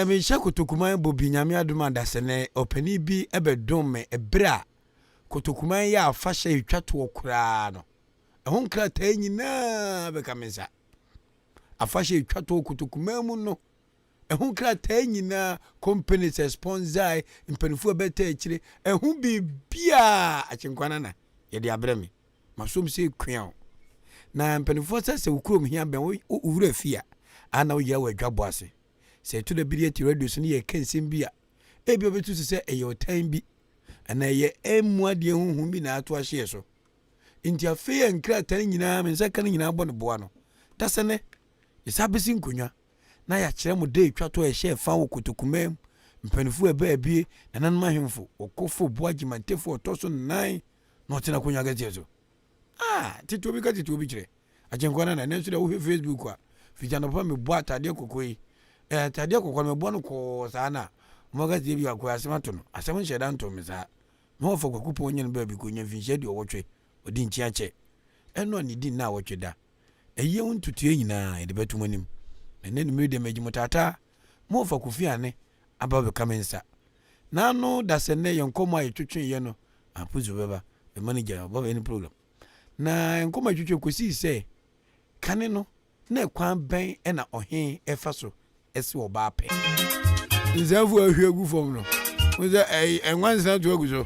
Mehyɛ Kotokuman bɔ bi Nyame adom a dasɛnɛ ɔpanin bi bɛdom me ɛberɛ a Kotokuman yɛ afahyɛ a ɛtwa toɔ koraa no. Ɛho nkrataa nyinaa bɛka me nsa. Afahyɛ a ɛtwa toɔ Kotokuman mu no, ɛho nkrataa nyinaa, companies a ɛsponsor, mpanimfoɔ a ɛbɛta akyire, ɛho biribiara Akyenkwa Nana yɛde abrɛ me. Masom sɛ kua o. Na mpanimfoɔ sɛ sɛ wo kurom hia bɛn wo wura fie a, ana woyera wɔ adwabɔ ase. Sɛ ɛto da bi de yɛte radio so ne yɛka nsɛm bi a, ebia wobɛtu so sɛ ɛyɛ ɔtan bi anaa ɛyɛ ɛmmu adeɛ honhom bi na ato ahyɛ yɛ so. Nti afei a nkrataa no nyinaa me nsa ka no nyinaa bɔ ne boa no, da sɛ nɛ yɛsa bɛsi nkonnwa na yɛakyerɛ mo da ɛtwa to a ɛhyɛ ɛfa wɔ Kotokumaa mu, mpanimfoɔ a ɛbaa abie, nananom ahemfo, wɔkɔfo boa gyimantefo ɔtɔ so nnan na ɔtena akonnwa kɛseɛ so. Ah, tete obi ka tete obi kyerɛ. Agyenkwa no na ɛnɛ nso deɛ wohwɛ Facebook a, fiti anɔpa mebɔ atadeɛ kɔkɔɔ yi. Eh, atadeɛ kɔkɔɔ no mebɔ no kɔɔ saa na wɔn aka sɛ bi akɔ asɛm ato no. Asɛm nhyɛ da nto me saa. Na wɔfa kwaku pɔn nyɛ no baabi kɔ nya mfinhyia aduɔwɔtwe, ɔdi nkyea kyɛ. Ɛno a ne di nna awɔtwe da. Ɛyie ho ntotoeɛ nyinaa yɛde bɛto mo anim. Na ɛnɛ anwummere deɛ magyi mo taataa. Mo wɔfa Kofi Ane aba bɛka me nsa. N'ano da sɛ nnɛ yɛn nkɔmmɔ a yɛtwetweeɛ no, Apuzo bɛba, me manager, ɔba bɛyɛ ne program. Na nkɔm a ɛtwitwa kosii sɛ, kane no, na ɛkwan bɛn na ɔhen fa so se ɔbaa pɛ? Nsɛmfo a ahwie agu fam no, wo sɛ ɛyi ɛnwansena to agu so.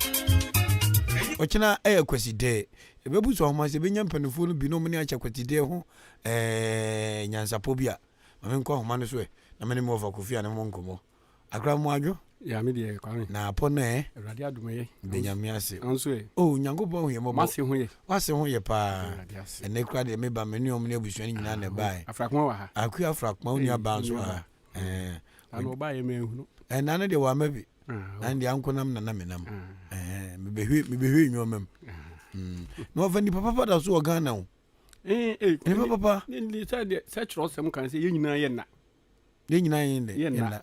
Ɔkyena ɛyɛ Kwasidɛɛ. Yɛbɛbu so ahoma sɛ yɛbɛnya mpanimfoɔ no bi na wɔn ne akyɛ Kwasidɛɛ ho ɛɛ nyansapɔ bi a. Ma menkɔ ahoma no so ɛ na me ne me wɔfa Kofi a ne mo nkɔmmɔ. Akra mo adwo. Ya me deɛ Kwame. Na apɔ no ɛ. Awurade adom ɛyɛ. Meda Nyame ase. Wo nso ɛ. Oh Nyankopɔn ahu yɛn mmɔbɔ. M'ase ho yɛ. W'ase ho yɛ paa. Awurade ase. Ɛnɛ koraa deɛ meba me ne wɔn ne abusua no nyinaa na ɛbaeɛ. Afrakoma wɔ ha. Akua Afrakoma wo nua baa nso wɔ ha. Ɛɛ. Ano ɔbaeɛ manhunu. Ɛɛ nano deɛ wamma bi. Nano deɛ ankonam na na menam. Ɛɛ mebɛhwɛ mebɛhwɛ nneɛma mu. Na wɔfa nipa papa da so wɔ Ghana o. Nipa papa. Sɛ kyerɛwsɛm kan sɛ yɛn nyinaa yɛ nna. Yɛn nyinaa yɛ nna. Yɛ nna.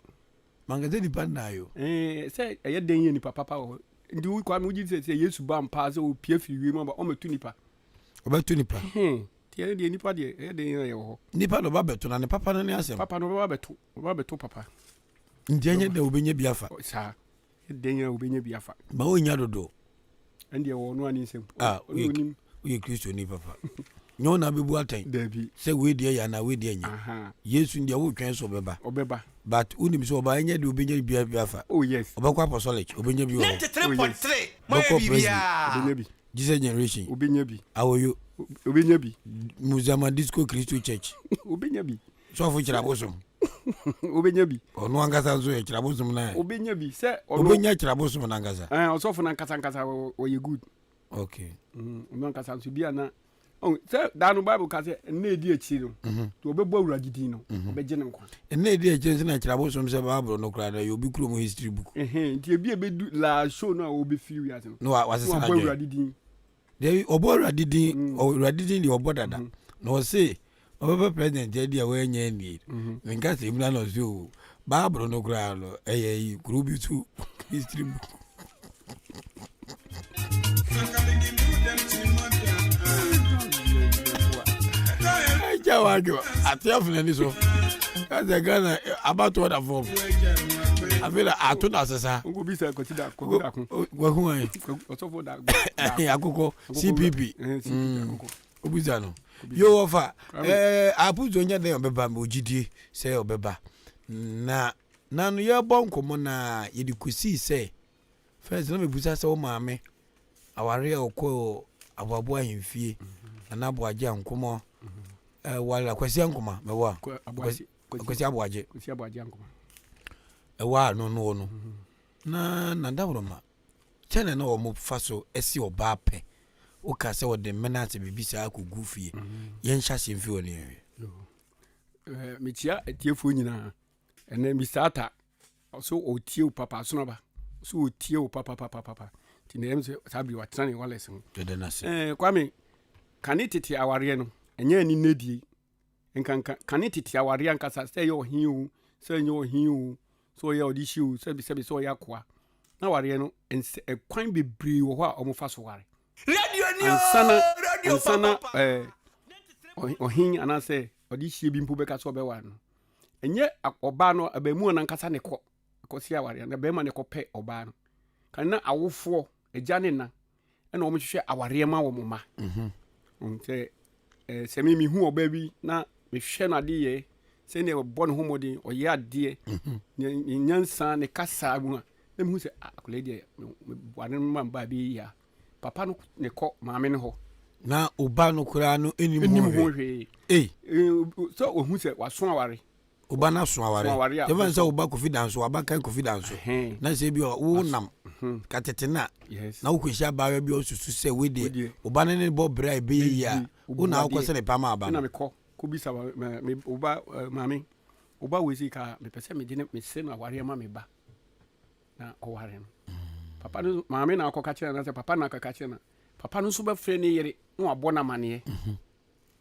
Mankasa nipa nna yo. Ɛɛ sɛ ɛyɛ den yɛ nipa papa wɔ hɔ. Nti wo Kwame wogye di sɛ sɛ Yesu ba mpa sɛ opie firi wiem aba ɔmɛto nipa. Ɔbɛto nipa. Nti ɛno deɛ nipa deɛ ɛyɛ den yɛ wɔ hɔ. Nipa na ɔba bɛto na ne papa no ne asɛm. Papa no ɔbɛba bɛto ɔbɛba bɛto papa. Nti ɛnyɛ dɛ wobɛnya bi afa. Saa. Dɛn a wobɛnya bi afa. Ma wonnya dodoɔ. Ɛndeɛ wɔ ɔno a ne nsam. Ah, woyɛ woyɛ Kristoni papa. Nyɛ wo na abɛbu atɛn. Dabi. Sɛ wei deɛ yɛ anaa wei deɛ nyɛ. Yesu deɛ wotwɛn sɛ ɔbɛba. Ɔbɛba. But wonim sɛ ɔba ɛnyɛ deɛ ɔbɛnya bi bi afa. Oh yes. Ɔbɛkɔ apostolic, ɔbɛnya bi wɔ hɔ. 93.3. Ɔbɛkɔ Presby. Ɔbɛnya bi. Jesus Generation. Ɔbɛnya bi. Awoyo. Ɔbɛnya bi. Muzama Disco Christo Church. Ɔbɛnya bi. Sɔfo kyerɛ abosom. Obenya bi. Ɔno ankasa nso yɛ kyerɛ abosom na. Obenya bi sɛ ɔno. Obenya kyerɛ abosom na ankasa. Ɛn ɔsɔfo na ankasa ankasa ɔyɛ good. Okay. Mm, ɔno ankasa nso bi ana. Oh, sɛ daa no Bible ka sɛ nna edi akyiri no. Mhm. Deɛ ɔbɛbɔ awurade din no, mhm. ɔbɛgye ne nkwa. Nna edi akyiri nso na kyerɛ abosom sɛ Bible no koraa no ɛyɛ obi kurom history book. Ɛhɛn, nti ebi ebedu laa show no a ɔbɛfiri wiase no. Na wasesa n'adwene. Wabɔ awurade din. Dabi, ɔbɔ awurade din, mm. awurade din deɛ ɔbɔ dada. Mm-hmm. Na ɔse ɔbɛbɛ president adi a wɔanya nie. Mm-hmm. Menka sɛ emuna na ɔse o. Baabolo no koraa no ɛyɛ yi kuro bi so history book. Ɛgya wadwo ate afena ni so. Ɛsɛ Ghana abatoɔ da fam. Afei na ato na asesa. Nkobisa Kwasi da Kwaku. Kwaku ayi. Ɔsɔfo da. Akokɔ CPP. Obisa no. Yo wɔfa. Ɛɛ apuzo nya dɛn ɔbɛba ma ogyidie sɛ ɔbɛba. Na na no yɛbɔ nkɔmmɔ na yɛde kosii sɛ first na mebusa sɛ wo maame aware a ɔkɔ aboabo ahemfie nana aboagye ankoma ɛware akwasi ankoma mɛwɔ a akwasi aboagye ɛwɔ a no no no na nadaworoma Sɛnea na wɔfa so si ɔbaa pɛ, woka sɛ wɔde mmena ase biribi saa kɔgu fie. Mhm. Yɛnhyɛ aseɛ mfi hɔ ne yɛnhwɛ. Eh, mekyia atiefoɔ nyinaa. Ɛnɛ Mr. Ata, ɔso ɔtie wo papa asonaba. Ɔso ɔtie wo papapapapa. Nti na ɛm sɛ saa bere watena ne wireless ho. Yɛda no ase. Eh, Kwame, kane tete awareɛ no, ɛnyɛ ani nnɛ Nkanka kane tete awareɛ ankasa, sɛ ɛyɛ ɔhen o, sɛ ɛnyɛ ɔhen o, sɛ ɔyɛ ɔdehye o, sɛbisɛbi sɛ ɔyɛ akoa. Na awareɛ no, nsɛ ɛkwan bebree wɔ hɔ a wɔfa so ware. Ansa na ansa na ɛɛ ɔhen anaasɛ ɔdehyeɛ bi mpo bɛka sɛ ɔbɛware no. Ɛnyɛ ɔbaa no, abarimaa no ankasa ne kɔ kɔsi awareɛ na bɛrima no kɔpɛ ɔbaa no. Kan na awofoɔ, agya ne na, ɛna wɔn hwehwɛ awareɛ ma wɔn mma. Mhm. Sɛ eh, sɛ me mehu ɔbaa bi na mehwɛ no adeyɛ sɛnea ɔbɔ ne ho mmɔden ɔyɛ adeɛ mhm. ne nyansa ne kasa mu a na mehu sɛ ah, akwadaa yi deɛ meboa no ma mbaa bi yie a papa no ne kɔ maame no hɔ na ɔba no koraa no ɛnim ho hwee sɛ ɔhu sɛ waso aware Wo ba no aso aware. Yɛmfa no sɛ wo ba Kofi Danso, w'abakan Kofi Danso, na sɛ ebi wo nam mhm. ka tete no a, na wokɔhyia abaayewa bi a ɔsusu sɛ wei deɛ wo ba no ne bɔ berɛ a ɛbɛyɛ yie a, wo na wokɔ sɛ ne pam aba no. Na mekɔ kɔbisa wo ba maame, wo ba wei sei ka mepɛ sɛ megye ne mesrɛ no awareɛ ma me ba na ɔware no. Mm. Papa no maame na akɔka kyerɛ no sɛ papa na akɔka kyerɛ no. Papa no nso bɛfrɛ ne yere na wabɔ no amaneɛ. Mhm.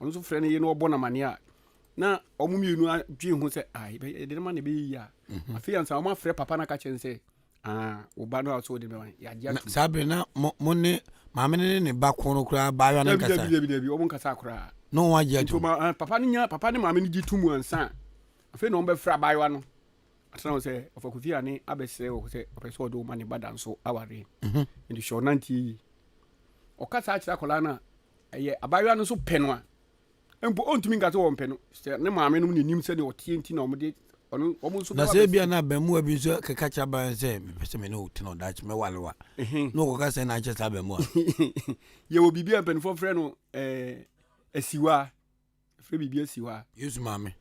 Ɔno nso frɛ ne yere na ɔbɔ no amaneɛ a, na wɔn mmienu adwene ho sɛ ah yɛde no ma na ɛbɛyɛ yie a. Mhm. Afei ansa wɔn afrɛ papa no aka kyerɛ no sɛ ah wo ba no a ɔsɛ wode bɛma yɛagye atom. Saa bere na mo ne maame no ne ne ba ko no koraa baayewa no nkasa. Dabi dabi dabi wɔn nkasa koraa. Na wɔn agye atom. Nti ah, papa no nya papa ne maame no gye tom ansa afei na wɔn bɛfrɛ abaayewa no atena hɔ sɛ ɔfa Kofi Ane abɛsrɛ wɔ sɛ ɔpɛ sɛ ɔde wo ma ne ba da nso awareɛ. Mhm. Nti hwɛ ɔnanteɛ yi. Ɔka saa kyerɛ akwadaa no a Ɛyɛ abaayewa no nso pɛ no a, mpo ɔntumi nka sɛ wɔmpɛ no. Sɛ ne maame nom ne nim sɛdeɛ ɔteɛ nti na wɔde ɔno wɔn nso Na sɛ ebia na abaamuwa bi nso keka kyerɛ abaayewa no sɛ mepɛ sɛ me ne wo tena ɔdaakye mɛwale wa na ɔkɔka sɛ na akyerɛ saa abaamuwa no. Yɛwɔ biribi a mpanimfoɔ frɛ no ɛɛ asiwa. Frɛ biribi asi hɔ a. Yesu maame.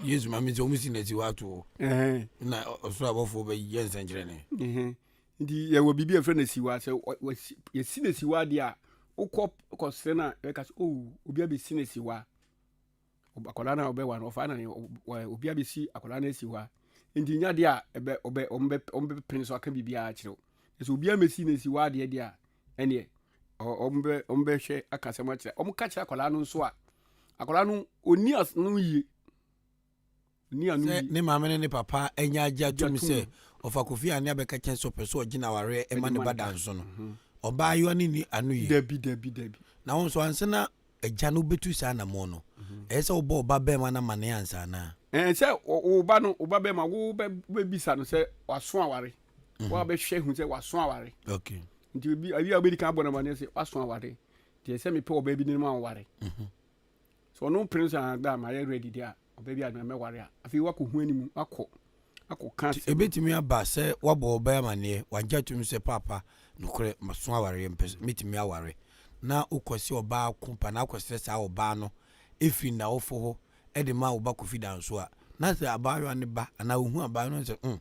Yesu maame sɛ wɔn si n'asi hɔ ato hɔ. Na ɔsoro abɔfoɔ bɛyɛ nsɛnkyerɛnne. Nti yɛwɔ biribi a yɛfrɛ no asiwa sɛ yɛsi no asiwa deɛ a wokɔ kɔsrɛ no a yɛka sɛ oh obi abɛsi no asiwa akwadaa no a ɔbɛwa no ɔfa na obi abɛsi akwadaa no asiwa nti nya deɛ a ɛbɛ ɔbɛ ɔmbɛpene so aka biribiara akyerɛ wo sɛ obi amɛsi no asiwa adeɛ deɛ a ɛneɛ wɔn bɛhwɛ aka asɛm akyerɛ wɔn ka kyerɛ akwadaa no nso a akwadaa no ɔni ano yie ɔni ano yie. ne maame ne ne papa anya agye atum sɛ ɔfa Kofi Anne abɛka kyɛn sɛ ɔpɛ sɛ ɔgye n'awareɛ ɛma ne ba da nso no mhm. ɔbaayewa no ni ano yie. Dabi dabi dabi. Na wɔn nso ansa na agya no bɛtu saa anammɔn no mhm. ɛyɛ sɛ wobɔ ɔba bɛrima no amanneɛ ansa anaa. Ɛɛ sɛ wo ba no wo ba bɛrima wo bɛbisa no sɛ waso aware mhm. wabɛhwɛ hu sɛ waso aware. Okay. Nti obi awi a wobɛdi kan abɔ no amaneɛ sɛ waso aware nti ɛsɛ mepɛ ɔbaa bi ne ma ɔware. Mhm. Sɛ ɔno pene sɛ ah, da mayɛ ready deɛ a ɔbaa bi a mɛware a afei wakɔhu anim wakɔ akɔka asɛm. Ɛbɛtumi aba sɛ wabɔ ɔbaa amaneɛ wagye atom sɛ paapa nokorɛ maso awareɛ mpɛ sɛ mɛtumi aware na wokɔse ɔbaa ko pa na akɔsrɛ saa ɔbaa no ɛfiri n'awofo hɔ de ma wo ba Kofi Danso a na sɛ abaayewa no ba anaa ɔhu abaayewa no sɛ mm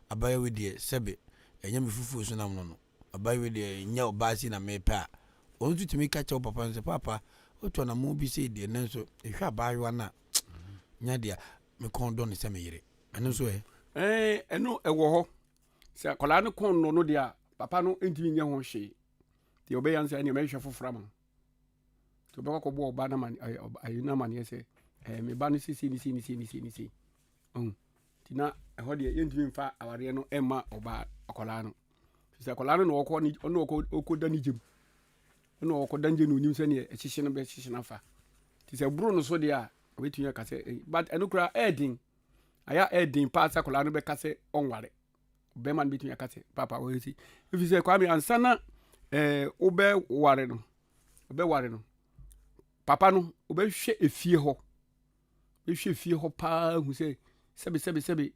abaayewa wei deɛ sɛbe ɛnyɛ me fufuo so nam no no, ɔbaa wei deɛ nyɛ ɔbaa sei na mepɛ a, ɔno nso tumi ka kyerɛ wo papa no sɛ, paapa, wotu anammɔn bi sei deɛ, nanso ɛhwɛ abaayewa no a, nya deɛ me kɔn dɔ no sɛ me yere. Ɛno nso ɛ? Ɛɛ, ɛno ɛwɔ hɔ. Sɛ akwadaa no kɔn dɔ no deɛ a, papa no ntumi nyɛ ho hwee. Deɛ ɔbɛyɛ no sɛ ɛnneɛ mɛhwehwɛ foforɔ ama no. Nti ɔbɛkɔ akɔbɔ ɔba no amaneɛ sɛ, ɛɛ, me ba no sei ne sei ne sei ne sei ne sei. Ɔhu. Nti na ɛhɔ deɛ yɛntumi mfa awareɛ no mma ɔbaa akwadaa no. Sɛ akwadaa no na ɔkɔ ne ɔno ɔkɔ ɔkɔda ne gyam. Ɔno ɔkɔda ne gyam na onim sɛdeɛ ɛhyehye no bɛhyehye no afa. Nti sɛ boro no so deɛ a ɔbɛtumi aka sɛ eh, but ɛno koraa ɛɛden. Ayɛ a ɛɛden paa sɛ akwadaa no bɛka sɛ ɔnware. Bɛrima no bɛtumi aka sɛ papa ɔyɛ si. Ɛfiri sɛ Kwame ansa na ɛɛ wobɛware no wobɛware no papa no wobɛhwɛ efie hɔ. Mehwɛ fie hɔ paa hu sɛ sɛbe sɛbe sɛbe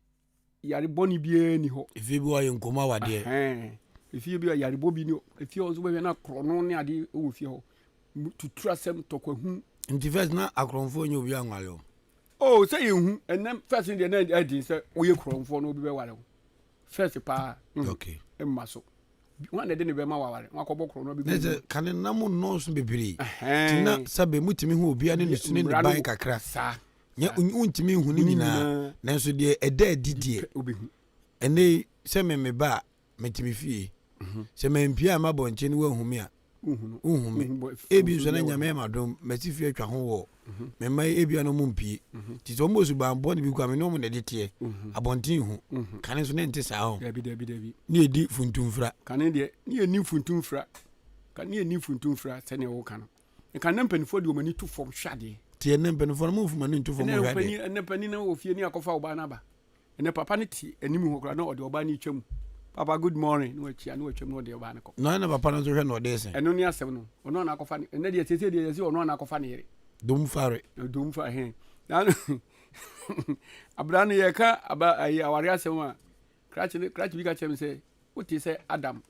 yare bɔne biara ni hɔ. Efie bi wɔ yɛ nkɔmɔ awadeɛ. Efie bi a yare bɔ bi ni hɔ. Efie hɔ nso bɛhwɛ na korɔno ne ade wɔ fie hɔ. Tuturu asɛm tɔkwahu. Nti first na akorɔmfoɔ nyɛ obi anwale o. Oh sɛ yɛn hu ɛnɛ first deɛ na ɛdin sɛ woyɛ korɔmfoɔ na obi bɛware wo. First paa. Mm, okay. Mma so. Wɔn na ɛde ne bɛma waware. Wɔn akɔbɔ korɔ no bi. Ne sɛ kane na mo nnɔɔso bebree. Ti na sɛbe mutumi hu obiara ne ne su ne ne ban kakra. Saa. Nyɛ wontumi nhu ne nyinaa. Nanso deɛ ɛda adi deɛ. Ɛnɛ yi sɛ me me ba a mete me fie. Mhm. Sɛ mampie a mabɔ nkyɛn ne woahu me a wonhu me. Ebi nso na Nyame ayɛ m'adom masi fie atwa ho wɔ mhm. me mma yi ebia na ɔmo mpie. Mhm. Nti sɛ ɔmo wɔ suban bɔne bi kɔ a me ne ɔmo na ɛde teɛ. Mhm. Abɔnten hu. Kane nso ne nte saa ho. Dabi dabi dabi. Ne yɛdi funtumfira. Kane deɛ ne yɛni funtumfira. Kane yɛni funtumfira sɛnea wɔka no. Nka na mpanimfoɔ de wɔn ani to fam hwɛ adeɛ. Nti ɛnɛ mpanimfoɔ no momfuma no nto fam nhwɛ adeɛ. Ɛnɛ panin no wɔ fie ne akɔfa ɔbaa no aba. Ɛnɛ papa no te anim hɔ koraa na ɔde ɔbaa no retwa mu. Papa good morning na wakyia na watwam na ɔde ɔbaa no kɔ. Na ɛna papa no nso hwɛ na ɔde resen. Ɛno ne asɛm no. Ɔno ana akɔfa ne ɛnɛ deɛ sese deɛ yɛsi ɔno ana akɔfa ne yere. Dom fare. Dom fare hɛn. Na abira no yɛka aba ayi aware asɛm a krakye no krakye bi ka kyerɛ me sɛ wote sɛ Adam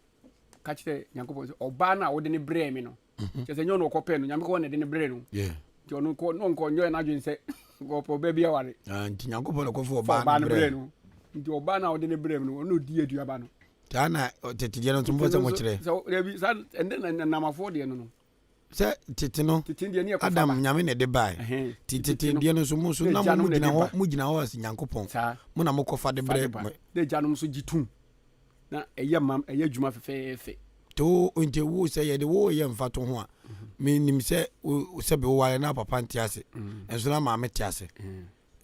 ka kyerɛ Nyankopɔn sɛ ɔbaa no a wode ne brɛɛ me no mhm. kyerɛ sɛ nyɛ ɔno ɔkɔpɛɛ no Nyankopɔn na ɛde ne brɛɛ no nti ɔno nkɔ no nkɔ nyɛ n'adwene sɛ ɔpɛ ɔbaa bi aware. Ah, nti Nyankopɔn na ɔkɔfa ɔbaa no brɛɛ no nti ɔbaa no a ɔde ne brɛɛ no ɔno ɔdi aduaba no. Saa na tete deɛ no nso mopɛ sɛ mokyerɛ. Sɛ dabi saa ɛnde na namafoɔ deɛ no no. Sɛ tete no Adam nyame na ɛde bae. Ti tete deɛ no nso mo nso na mo gyina hɔ mo gyina hɔ as Nyankopɔn. Mo na mokɔfa de brɛ. Na agyanom nso gye tom na ɛyɛ mam ɛyɛ adwuma fɛfɛɛfɛ. To nti wo sɛ yɛde wo yɛ mfa to ho a menim sɛ sɛ bi woware na papa nte ase nso na maame te ase.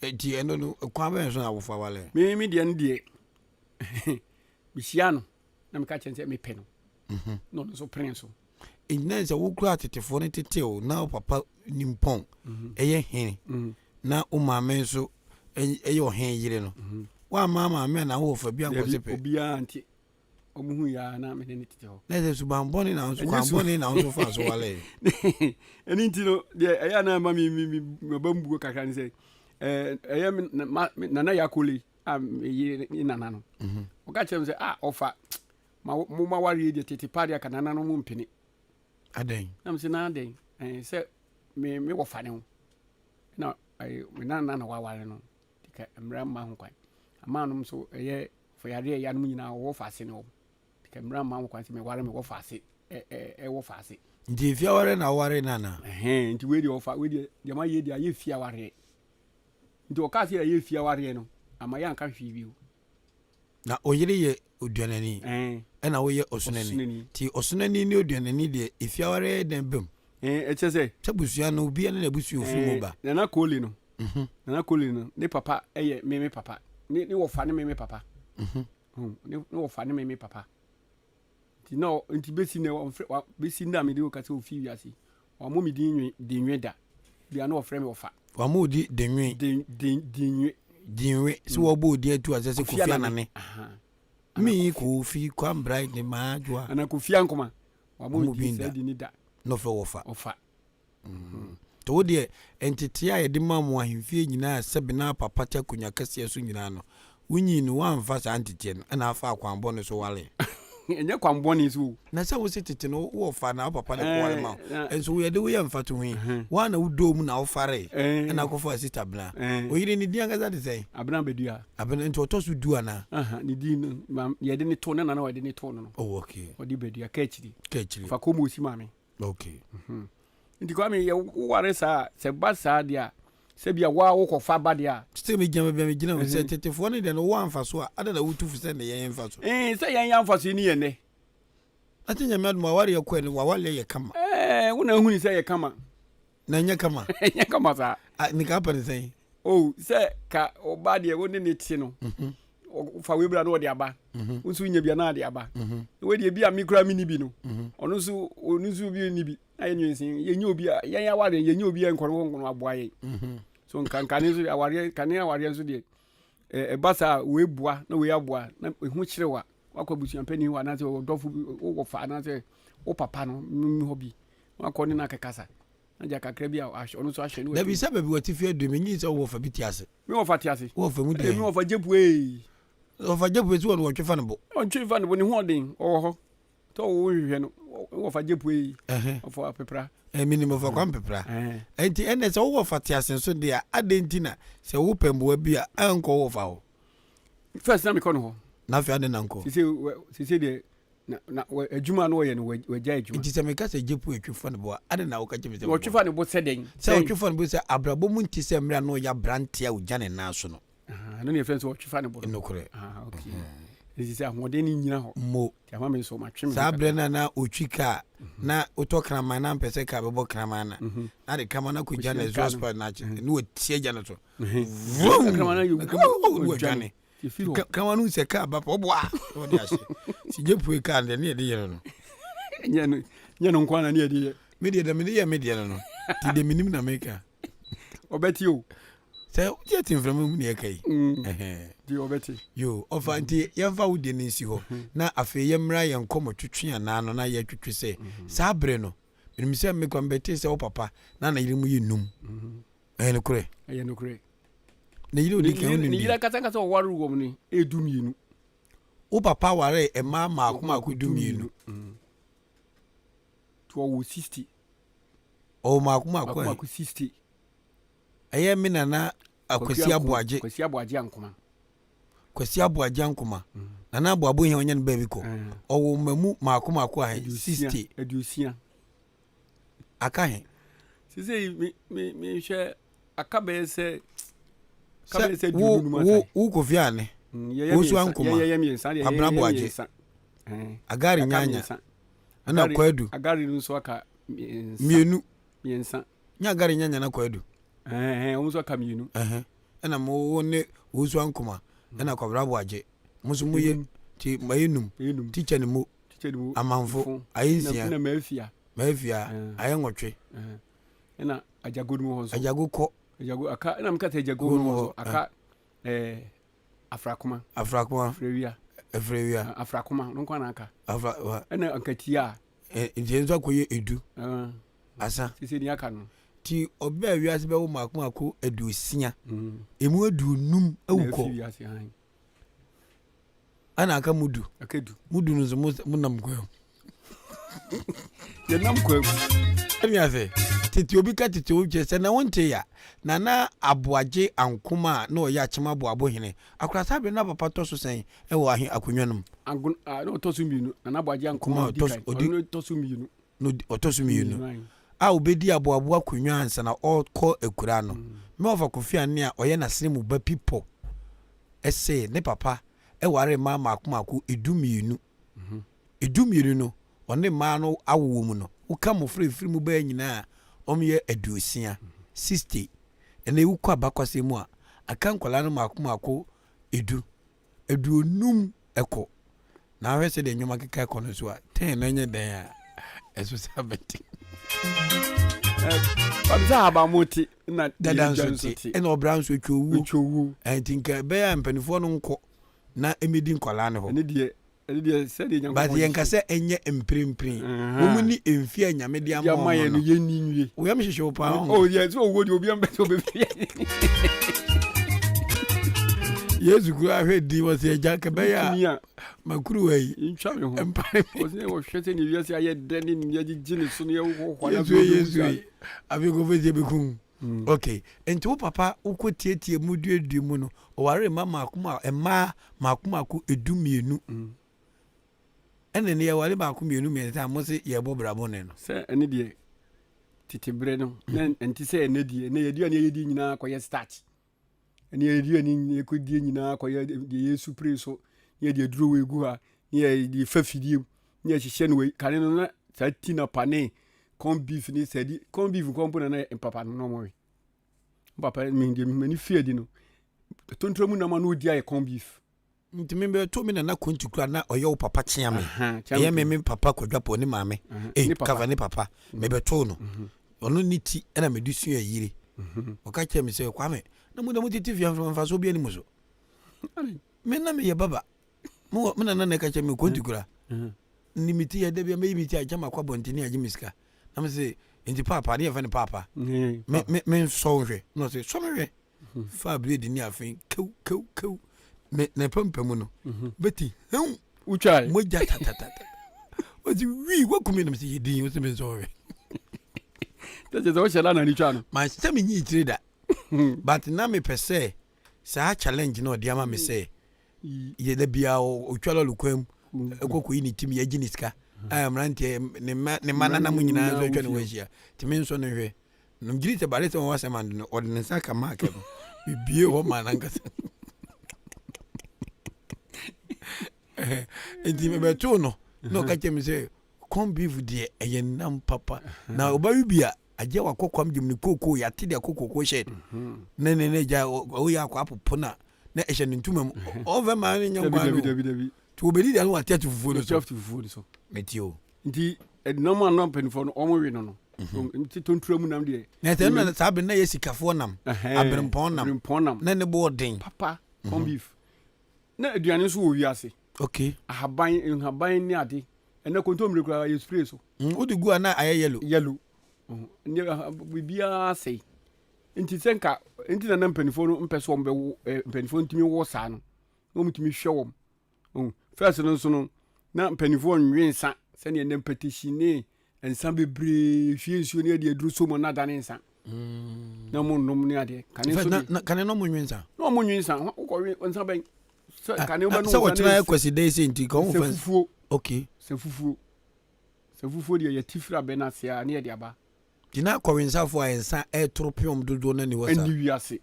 Nti ɛno no kwan bɛn so na wofa ware? Me me deɛ no deɛ mehyia no na meka kyerɛ sɛ mepɛ no mhm. na ɔno nso pene so. Ɛnyina sɛ wokura atetefoɔ no tete o na wo papa nimpɔn mhm. ɛyɛ hene mhm. na wo maame nso ɛyɛ ɔhene yere no woamma maame a na wowɔ fa bi ankɔ sɛ pɛ. Obiara nti ɔmo hu ya na mene ne tete hɔ. Na sɛ suban bɔne na nso kwan bɔne na nso fa so wale. Ɛne nti no deɛ ɛyɛ na ɛma mi mi mi maba mbuo kakra ne sɛ ɛɛ ɛyɛ me nana yakole a meye ne nana no mhm. ɔka kyerɛ me sɛ ah ɔfa ma mo ma wareɛ deɛ tete paa deɛ aka nana no mo mpene. Adɛn? Na me sɛ na adɛn ɛɛ sɛ me me wɔfa ne ho na ɛɛ me nana na waware no ka mmara mma ho kwan ama nom nso ɛyɛ fɔ yareɛ ɛya nom nyinaa wɔwɔ fa ase ne wɔn ka mmara mma ho kwan sɛ meware me wɔ fa ase ɛwɔ fa ase. Nti efie aware na aware no anaa? Ɛhɛn nti wei deɛ ɔfa wei deɛ deɛ ma yɛ deɛ ayɛ fie awareɛ nti ɔkaa sɛ ayɛ fie awareɛ no ama yɛ anka hwee bio. Na oyere yɛ oduanani ɛna woyɛ ɔsonani nti ɔsonani ne oduanani deɛ efie awareɛ yɛ dɛn bam? Ɛkyɛ sɛ. Sɛ busua no obiara ne n'abusua ofiri mu ba. Nana Kole no mhm. Nana Kole no ne papa yɛ me me papa ne ne wɔfa ne me me papa mhm. ne ne wɔfa ne me me papa nti na nti besi na wɔmfrɛ wa besi na mede wo ka sɛ ofi wiase wɔammɔ me din nwe denwe da bia na wɔfrɛ me ɔfa. Wɔammɔ wo din denwe. Den den denwe. Denwe sɛ mm. wɔbɔ wo din atu asɛ sɛ Kofi Anane. Mi Kofi Kwambra ne Maadwoa. Ana Kofi Ankoma wɔammɔ me din saa din ni da. Na ɔfrɛ wɔfa. Ɔfa. Nti wo deɛ, nteteɛ a yɛde maa mo ahemfie nyinaa sɛ bena papa te akonnwa kɛseɛ so nyinaa no, wonyii no woamfa saa nteteɛ no ɛna afaa kwan bɔne so waree. Ɛnyɛ kwan bɔne so o. Na sɛ wose tete no wo wɔfa na wo papa na ɛkɔware ma wo, nso wo yɛde wo yɛ mfatoho yi, wo ara na wodɔɔ mu na wofaree ɛna akɔfaa sista Abena. Oyere ne din ankasa de sɛn? Abena Bɛdua. Abena, nti ɔtɔ so du anaa? Aha, ne din no, yɛde ne too, ne nana wɔde ne too no no. Oh, okay. Ɔde Bɛdua, ka akyiri. Ka akyiri. Fa kɔm osi maame. Okay. Mhm. Nti Kwame yɛ woware saa sɛ ba saa deɛ a sɛ bia woa wokɔfa ba deɛ a. Sɛ megyina baabi a megyina o sɛ tetefoɔ no deɛ no wo amfa so a adɛn na wotu fo sɛ ne yɛn mfa so. Ee sɛ yɛn yɛ amfa so yi ne yɛ nnɛ. Na sɛ Nyame adom awareɛ kɔɛ no wawareɛ yɛ kama. Ɛɛ wo na ahuni sɛ yɛ kama. Na ɛnyɛ kama. Ɛnyɛ kama saa. Ah, nika apɛ ne sɛn? Oh, sɛ ka ɔba deɛ wo ne ne te no. Mhm. Fa wei bra na ɔde aba. Mhm. Wo nso nya bi na ade aba. Mhm. Wei deɛ bi a me kura me ni bi no. Ɔno nso ɔno nso bi ni bi. Na yɛ nwensen yɛnyɛ obi a yɛn aware yɛnyɛ obi a nkɔno nkɔno aboa yɛn. So nka nkane nso awareɛ kane awareɛ nso deɛ ɛba saa wei boa na wei aboa na ehu kyerɛ wa wakɔ abusuampanin hɔ anaasɛ ɔdɔfo bi wowɔ fa anaasɛ wo papa no hɔ bi Wakɔ ne no akɛkasa. Na gya kakra bi a ɔno nso ahwɛ ne Dabi sɛ baabi wɔ atifi aduru menyi sɛ wowɔ fa bi te ase. Me wɔfa te ase. Wowɔ fa mu deɛ. Me wɔfa gyepue. Wɔfa gyepue si wɔ no wɔtwe fa ne bo. Ɔntwe fa ne bo ne ho ɔden ɔwɔ hɔ. Tɔ wo hwehwɛ no wɔfa gyepue. Ɔfa pepra. Menim ɔfa kwan pepra. Enti ɛnɛ sɛ wowɔ fa te ase nso deɛ a adɛn nti na sɛ wopɛ mmoa bi a ɛnkɔ wo wɔfa hɔ. First na mekɔ no hɔ. Na afei adɛn na nkɔ. Sese sese deɛ na na adwuma no ɔyɛ no wagya adwuma. Nti sɛ meka sɛ gye po etwi fa ne bo a, adɛn na woka kyerɛ me sɛ meboa? Wɔtwe fa ne bo sɛ dɛn? Sɛ ɔtwe fa ne bo sɛ abrabɔ mu nte sɛ mmerɛ a na ɔyɛ aberanteɛ a ɔgya ne nan so no. Ɛno ne yɛfrɛ no sɛ ɔtwe fa ne bo no. Nokorɛ. Okay. Nti sɛ ahoɔden no nnyina hɔ. Mo. Nti ama me nso matwe me ho Saa berɛ no a na ɔtwi kaa na wotɔ kraman na ampɛ sɛ kaa bɛbɔ kraman no a, na de kraman no akɔgya no exhaust pipe no akyi na watia gya no so. Vroom! Kraman no ayɛ Na kraman no na wadwane. Yɛfiri hɔ. Kraman no sɛ kaa ba pɛ ɔboa na ɔde ahyɛ. Nti gye pue kaa no deɛ ne yɛde yɛ no no. Nyɛ no nyɛ no nko ara na ne yɛde yɛ. Me deɛ deɛ mede yɛ me deɛ no no. Nti deɛ menim na meka. Ɔbɛte o. Sɛ wote ate mframa mu ne ɛka yi. Nti ɔbɛte. Yo, ɔfa nti yɛmfa wo deɛ no nsi hɔ na afei yɛmmra yɛn nkɔmmɔ twetwe anaa no na yɛtwetwe sɛ saa bere no menim sɛ mekɔ mbɛtee sɛ wo papa na na yere mu yɛ num. Ɛyɛ nokorɛ? Ɛyɛ nokorɛ. Ne yere odi kan wonim Ne yere ankasa ankasa ɔware wɔm no ɛyɛ 12. Wo papa waree mmaa mmaako mmaako 12. Nti ɔwɔ 60. Ɔwɔ mmaako mmaako ɛ? Mmaako 60. Ɛyɛ me nana Akwasi Aboagye. Kwasi Aboagye Ankoma. Kwasi Aboagye Ankoma. Nana Aboabo hia ɔnyɛ no baabi kɔ. Ɔwɔ mmamu mmaako mmaako ahe? 60. 60. Aka he? Sisei me me mehwɛ aka bɛyɛ sɛ aka bɛyɛ sɛ Sɛ wo 50 wo asan. wo Kofi Ane, Yɛyɛ wo nso mmiɛnsa Ankoma, yɛyɛ mmiɛnsa deɛ Kwabena yɛyɛ Aboagye, mmiɛnsa. Ɛn, Agari aka Nyanya, mmiɛnsa. ɛna Agari Kwadu Agari no nso aka mmiɛnsa. mmienu. Mmiɛnsa. Nyɛ Agari Nyanya na Kwadu. Ɛn wɔn nso aka mmienu. Ɛhɛn, ɛna mo wo ne wo nso Ankoma, ɛna Kwabena Aboagye. Mo nso mo yɛ ti mo ayɛ num. Ɛyɛ num. Teacher ne mo Teacher ne mo. Amanfo ayɛ nsia. Ɛna Mafia. Mafia ayɛ nwɔtwe. Ɛna Agyago no mu hɔ nso. Agyago kɔ. Agyago aka ɛna meka sɛ Agyago no mu hɔ nso aka ɛɛ Afrakoma. Afrakoma. Afrawia. Afrawia. Afrakoma no nkwa na aka. Afra wa. Ɛna Nkatia. Nti nso akɔyɛ edu. Asa. Sisi ni aka no. Ti ɔbaa wiase bɛwo mako mako 60. Emu 50 awu kɔ. Ɛna aka mu du. Aka du. Mu du no nso mo nam kwan mu. Yɛnam kwan mu. Ɛmi ase tete obi ka tete obi kyerɛ sɛ na wonte ya na na Aboagye Ankoma a na ɔyɛ Akyem Aboabo hene akora saa bere na papa tɔ so sɛn ɛwɔ ahe akonnwa no mu. Angon a na ɔtɔ so mmienu na na Aboagye Ankoma odi kan ɔno tɔ so mmienu. Na ɔtɔ so mmienu a obedi Aboabo akonnwa ansa na ɔkɔ akura no. Me wɔfa Kofi Anne a ɔyɛ n'asene mu ba Pipɔ se ne papa waree mmaa mmaako mmaako 12. 12 no, ɔne mmaa no awo wɔ mu no, woka mmofra a ɛfiri mu baeɛ nyinaa a, wɔyɛ 60, 60. Ɛnnɛ wokɔ abakwasɛm mu a, aka nkwadaa no mmaako mmaako du. 50 kɔ. Na wohwɛ sɛdeɛ nneɛma keka kɔ no so a, ten no nyɛ dɛn a, ɛso sɛ abɛte. Ɔde sɛ ahaban te na dada nso te ɛna ɔbra nso atwa owuo. Atwa owuo. Ɛnti nka ɛbɛyɛ a mpanimfoɔ no nkɔ na ɛmɛdi nkwadaa no hɔ. Ɛne deɛ ɛne deɛ sɛdeɛ Nyankopɔn. But yɛn ka sɛ ɛnyɛ mprempren. Wɔn ni mfie a Nyame de ama wɔn no. Yɛn ni nwie. Wɔyam hyehyɛ wo paa ho. Oh yɛ sɛ owuo deɛ obiara mpɛ sɛ ɔbɛfie. Yesu kura ahwɛ di wɔ sɛ agya kɛbɛyɛ a makuruwa yi. Ntwa me ho. Mpare me. Ɔsɛ wɔhwɛ sɛ ne wiase ayɛ dɛ ne ne yɛgyegye ne so ne yɛhohoa na Yesu Yesu yi. Afei kɔfɛ sɛ bɛkum. Ok, nti wo papa wokɔ tietie mu duadua mu no, ɔwaree mma mmaako mmaako, mmaa mmaako mmaako 12. Ɛna ne yɛware baako mmienu mmiɛnsa a mo se yɛbɔ bra bɔne no. Sɛ ɛne deɛ tete berɛ no na ɛnte sɛ ɛnɛ deɛ, ɛnɛ yɛaduane a yɛdi nyinaa kɔyɛ starch. Ɛne yɛaduane yɛkɔdie nyinaa kɔyɛ deɛ yɛsu pere so, ne yɛde aduro wei gu ha, ne yɛde fa fidie mu, ne yɛhyehyɛ no wei. Kane no na saa tinapa ne corn beef ne sɛ corn beef nkɔ mpo na na mpapa no na ɔmɔwe. Mpapa me deɛ m'ani fi adi no, tontoro mu nam a na ɔdi ayɛ corn beef. Nti me bɛ to me nana konti kura na ɔyɛ wo papa kyea me. Ɛyɛ me me papa kwadwapɔ ne maame. Eh, kava ne papa. Me bɛ to no. Ɔno ne ti ɛna me de sua yire. Ɔka kyerɛ me sɛ Kwame, na mo da mo tete fia mfaso bi anim so. Me na me yɛ baba. Mo me nana na ɛka kyerɛ me konti kura. Ni me ti yɛ da bi a meyi me ti a kyɛ makɔ abɔntene agye me sika. Na me se nti paapa ne yɛfɛ no paapa. Me me me nsɔ wo hwɛ. Na ɔse sɔ me hwɛ. Faa blade ne afe kew kew kew. Me na pampamu no. Bɛti hew. Wotwae. Mogya tatatata. Ɔse wii wakumi na me se yɛ din ɔse me nsɔ wo hwɛ. Kyɛ sɛ wohyɛ da na ne twa no. Ma sɛ menyi tiri da. But na mepɛ sɛ saa challenge na ɔde ama me sɛ yɛ da biara ɔtwa lɔre kwan mu ɛkɔ kɔyi ne tim yɛgye ne sika a mmeranteɛ ne mma ne mma nana mu nyinaa nso atwa ne ho ahyia nti me nso no hwɛ no gyiri sɛ bare sɛ wɔwɔ asɛm ando no ɔde ne nsa ka maakɛ no bibie hɔ ma nankasa nti mebɛtoo no na ɔka kyerɛ me sɛ corn beef deɛ ɛyɛ nam papa na ɔba bi a Agya wakɔ kwam gyem ne kookoo yɛate de akɔ kookoo shed ne ne ne gya ɔyɛ akɔ apopo na na ɛhyɛ ne ntoma mu ɔmfɛ maa ne nyɛ nkwa no nti wɔbɛdi da no wate ate fufuo no so fufuo no so mete o nti ɛnam a na mpanimfoɔ no wɔn we no no. Nti tontura mu nam deɛ. Na ɛsɛ na saa bere na yɛ sikafoɔ nam. Aberempɔn nam. Aberempɔn nam. Na ne bo ɔden. Papa corn beef. Na aduane nso wɔ wiase. Okay. Ahaban nhaban ne ade. Ɛnɛ kontommire koraa yɛ spray so. Wode gu a na ayɛ yellow. Yellow. Ne biribiara sɛe. Nti sɛ nka nti na na mpanimfoɔ no mpɛ sɛ wɔn bɛwo mpanimfoɔ ntumi wo saa no. Na wɔn tumi hwɛ wɔn. Oh, first no nso no, na mpanimfoɔ nwe nsa sɛdeɛ nnɛ mpɛtɛhyi ne nsa bebree hwie nsuo ne adeɛ aduro so mu na adane nsa. Na mo nnom ne adeɛ. Kane nso deɛ. Na kane na ɔmo nwe nsa. Na ɔmo nwe nsa. Wokɔ we nsa bɛn? Sɛ ah, kane wobɛnom nsa. Sɛ wɔkyena yɛ kwasi dɛ sɛ nti ka ɔmo fɛn. Sɛ fufuo. Okay. Sɛ fufuo. Sɛ fufuo deɛ yɛte firi abɛ no ase a ne yɛde aba. Gyina kɔwensafo a nsa ɛtoro peom dodoɔ no ani hɔ saa. Ɛnni wiase.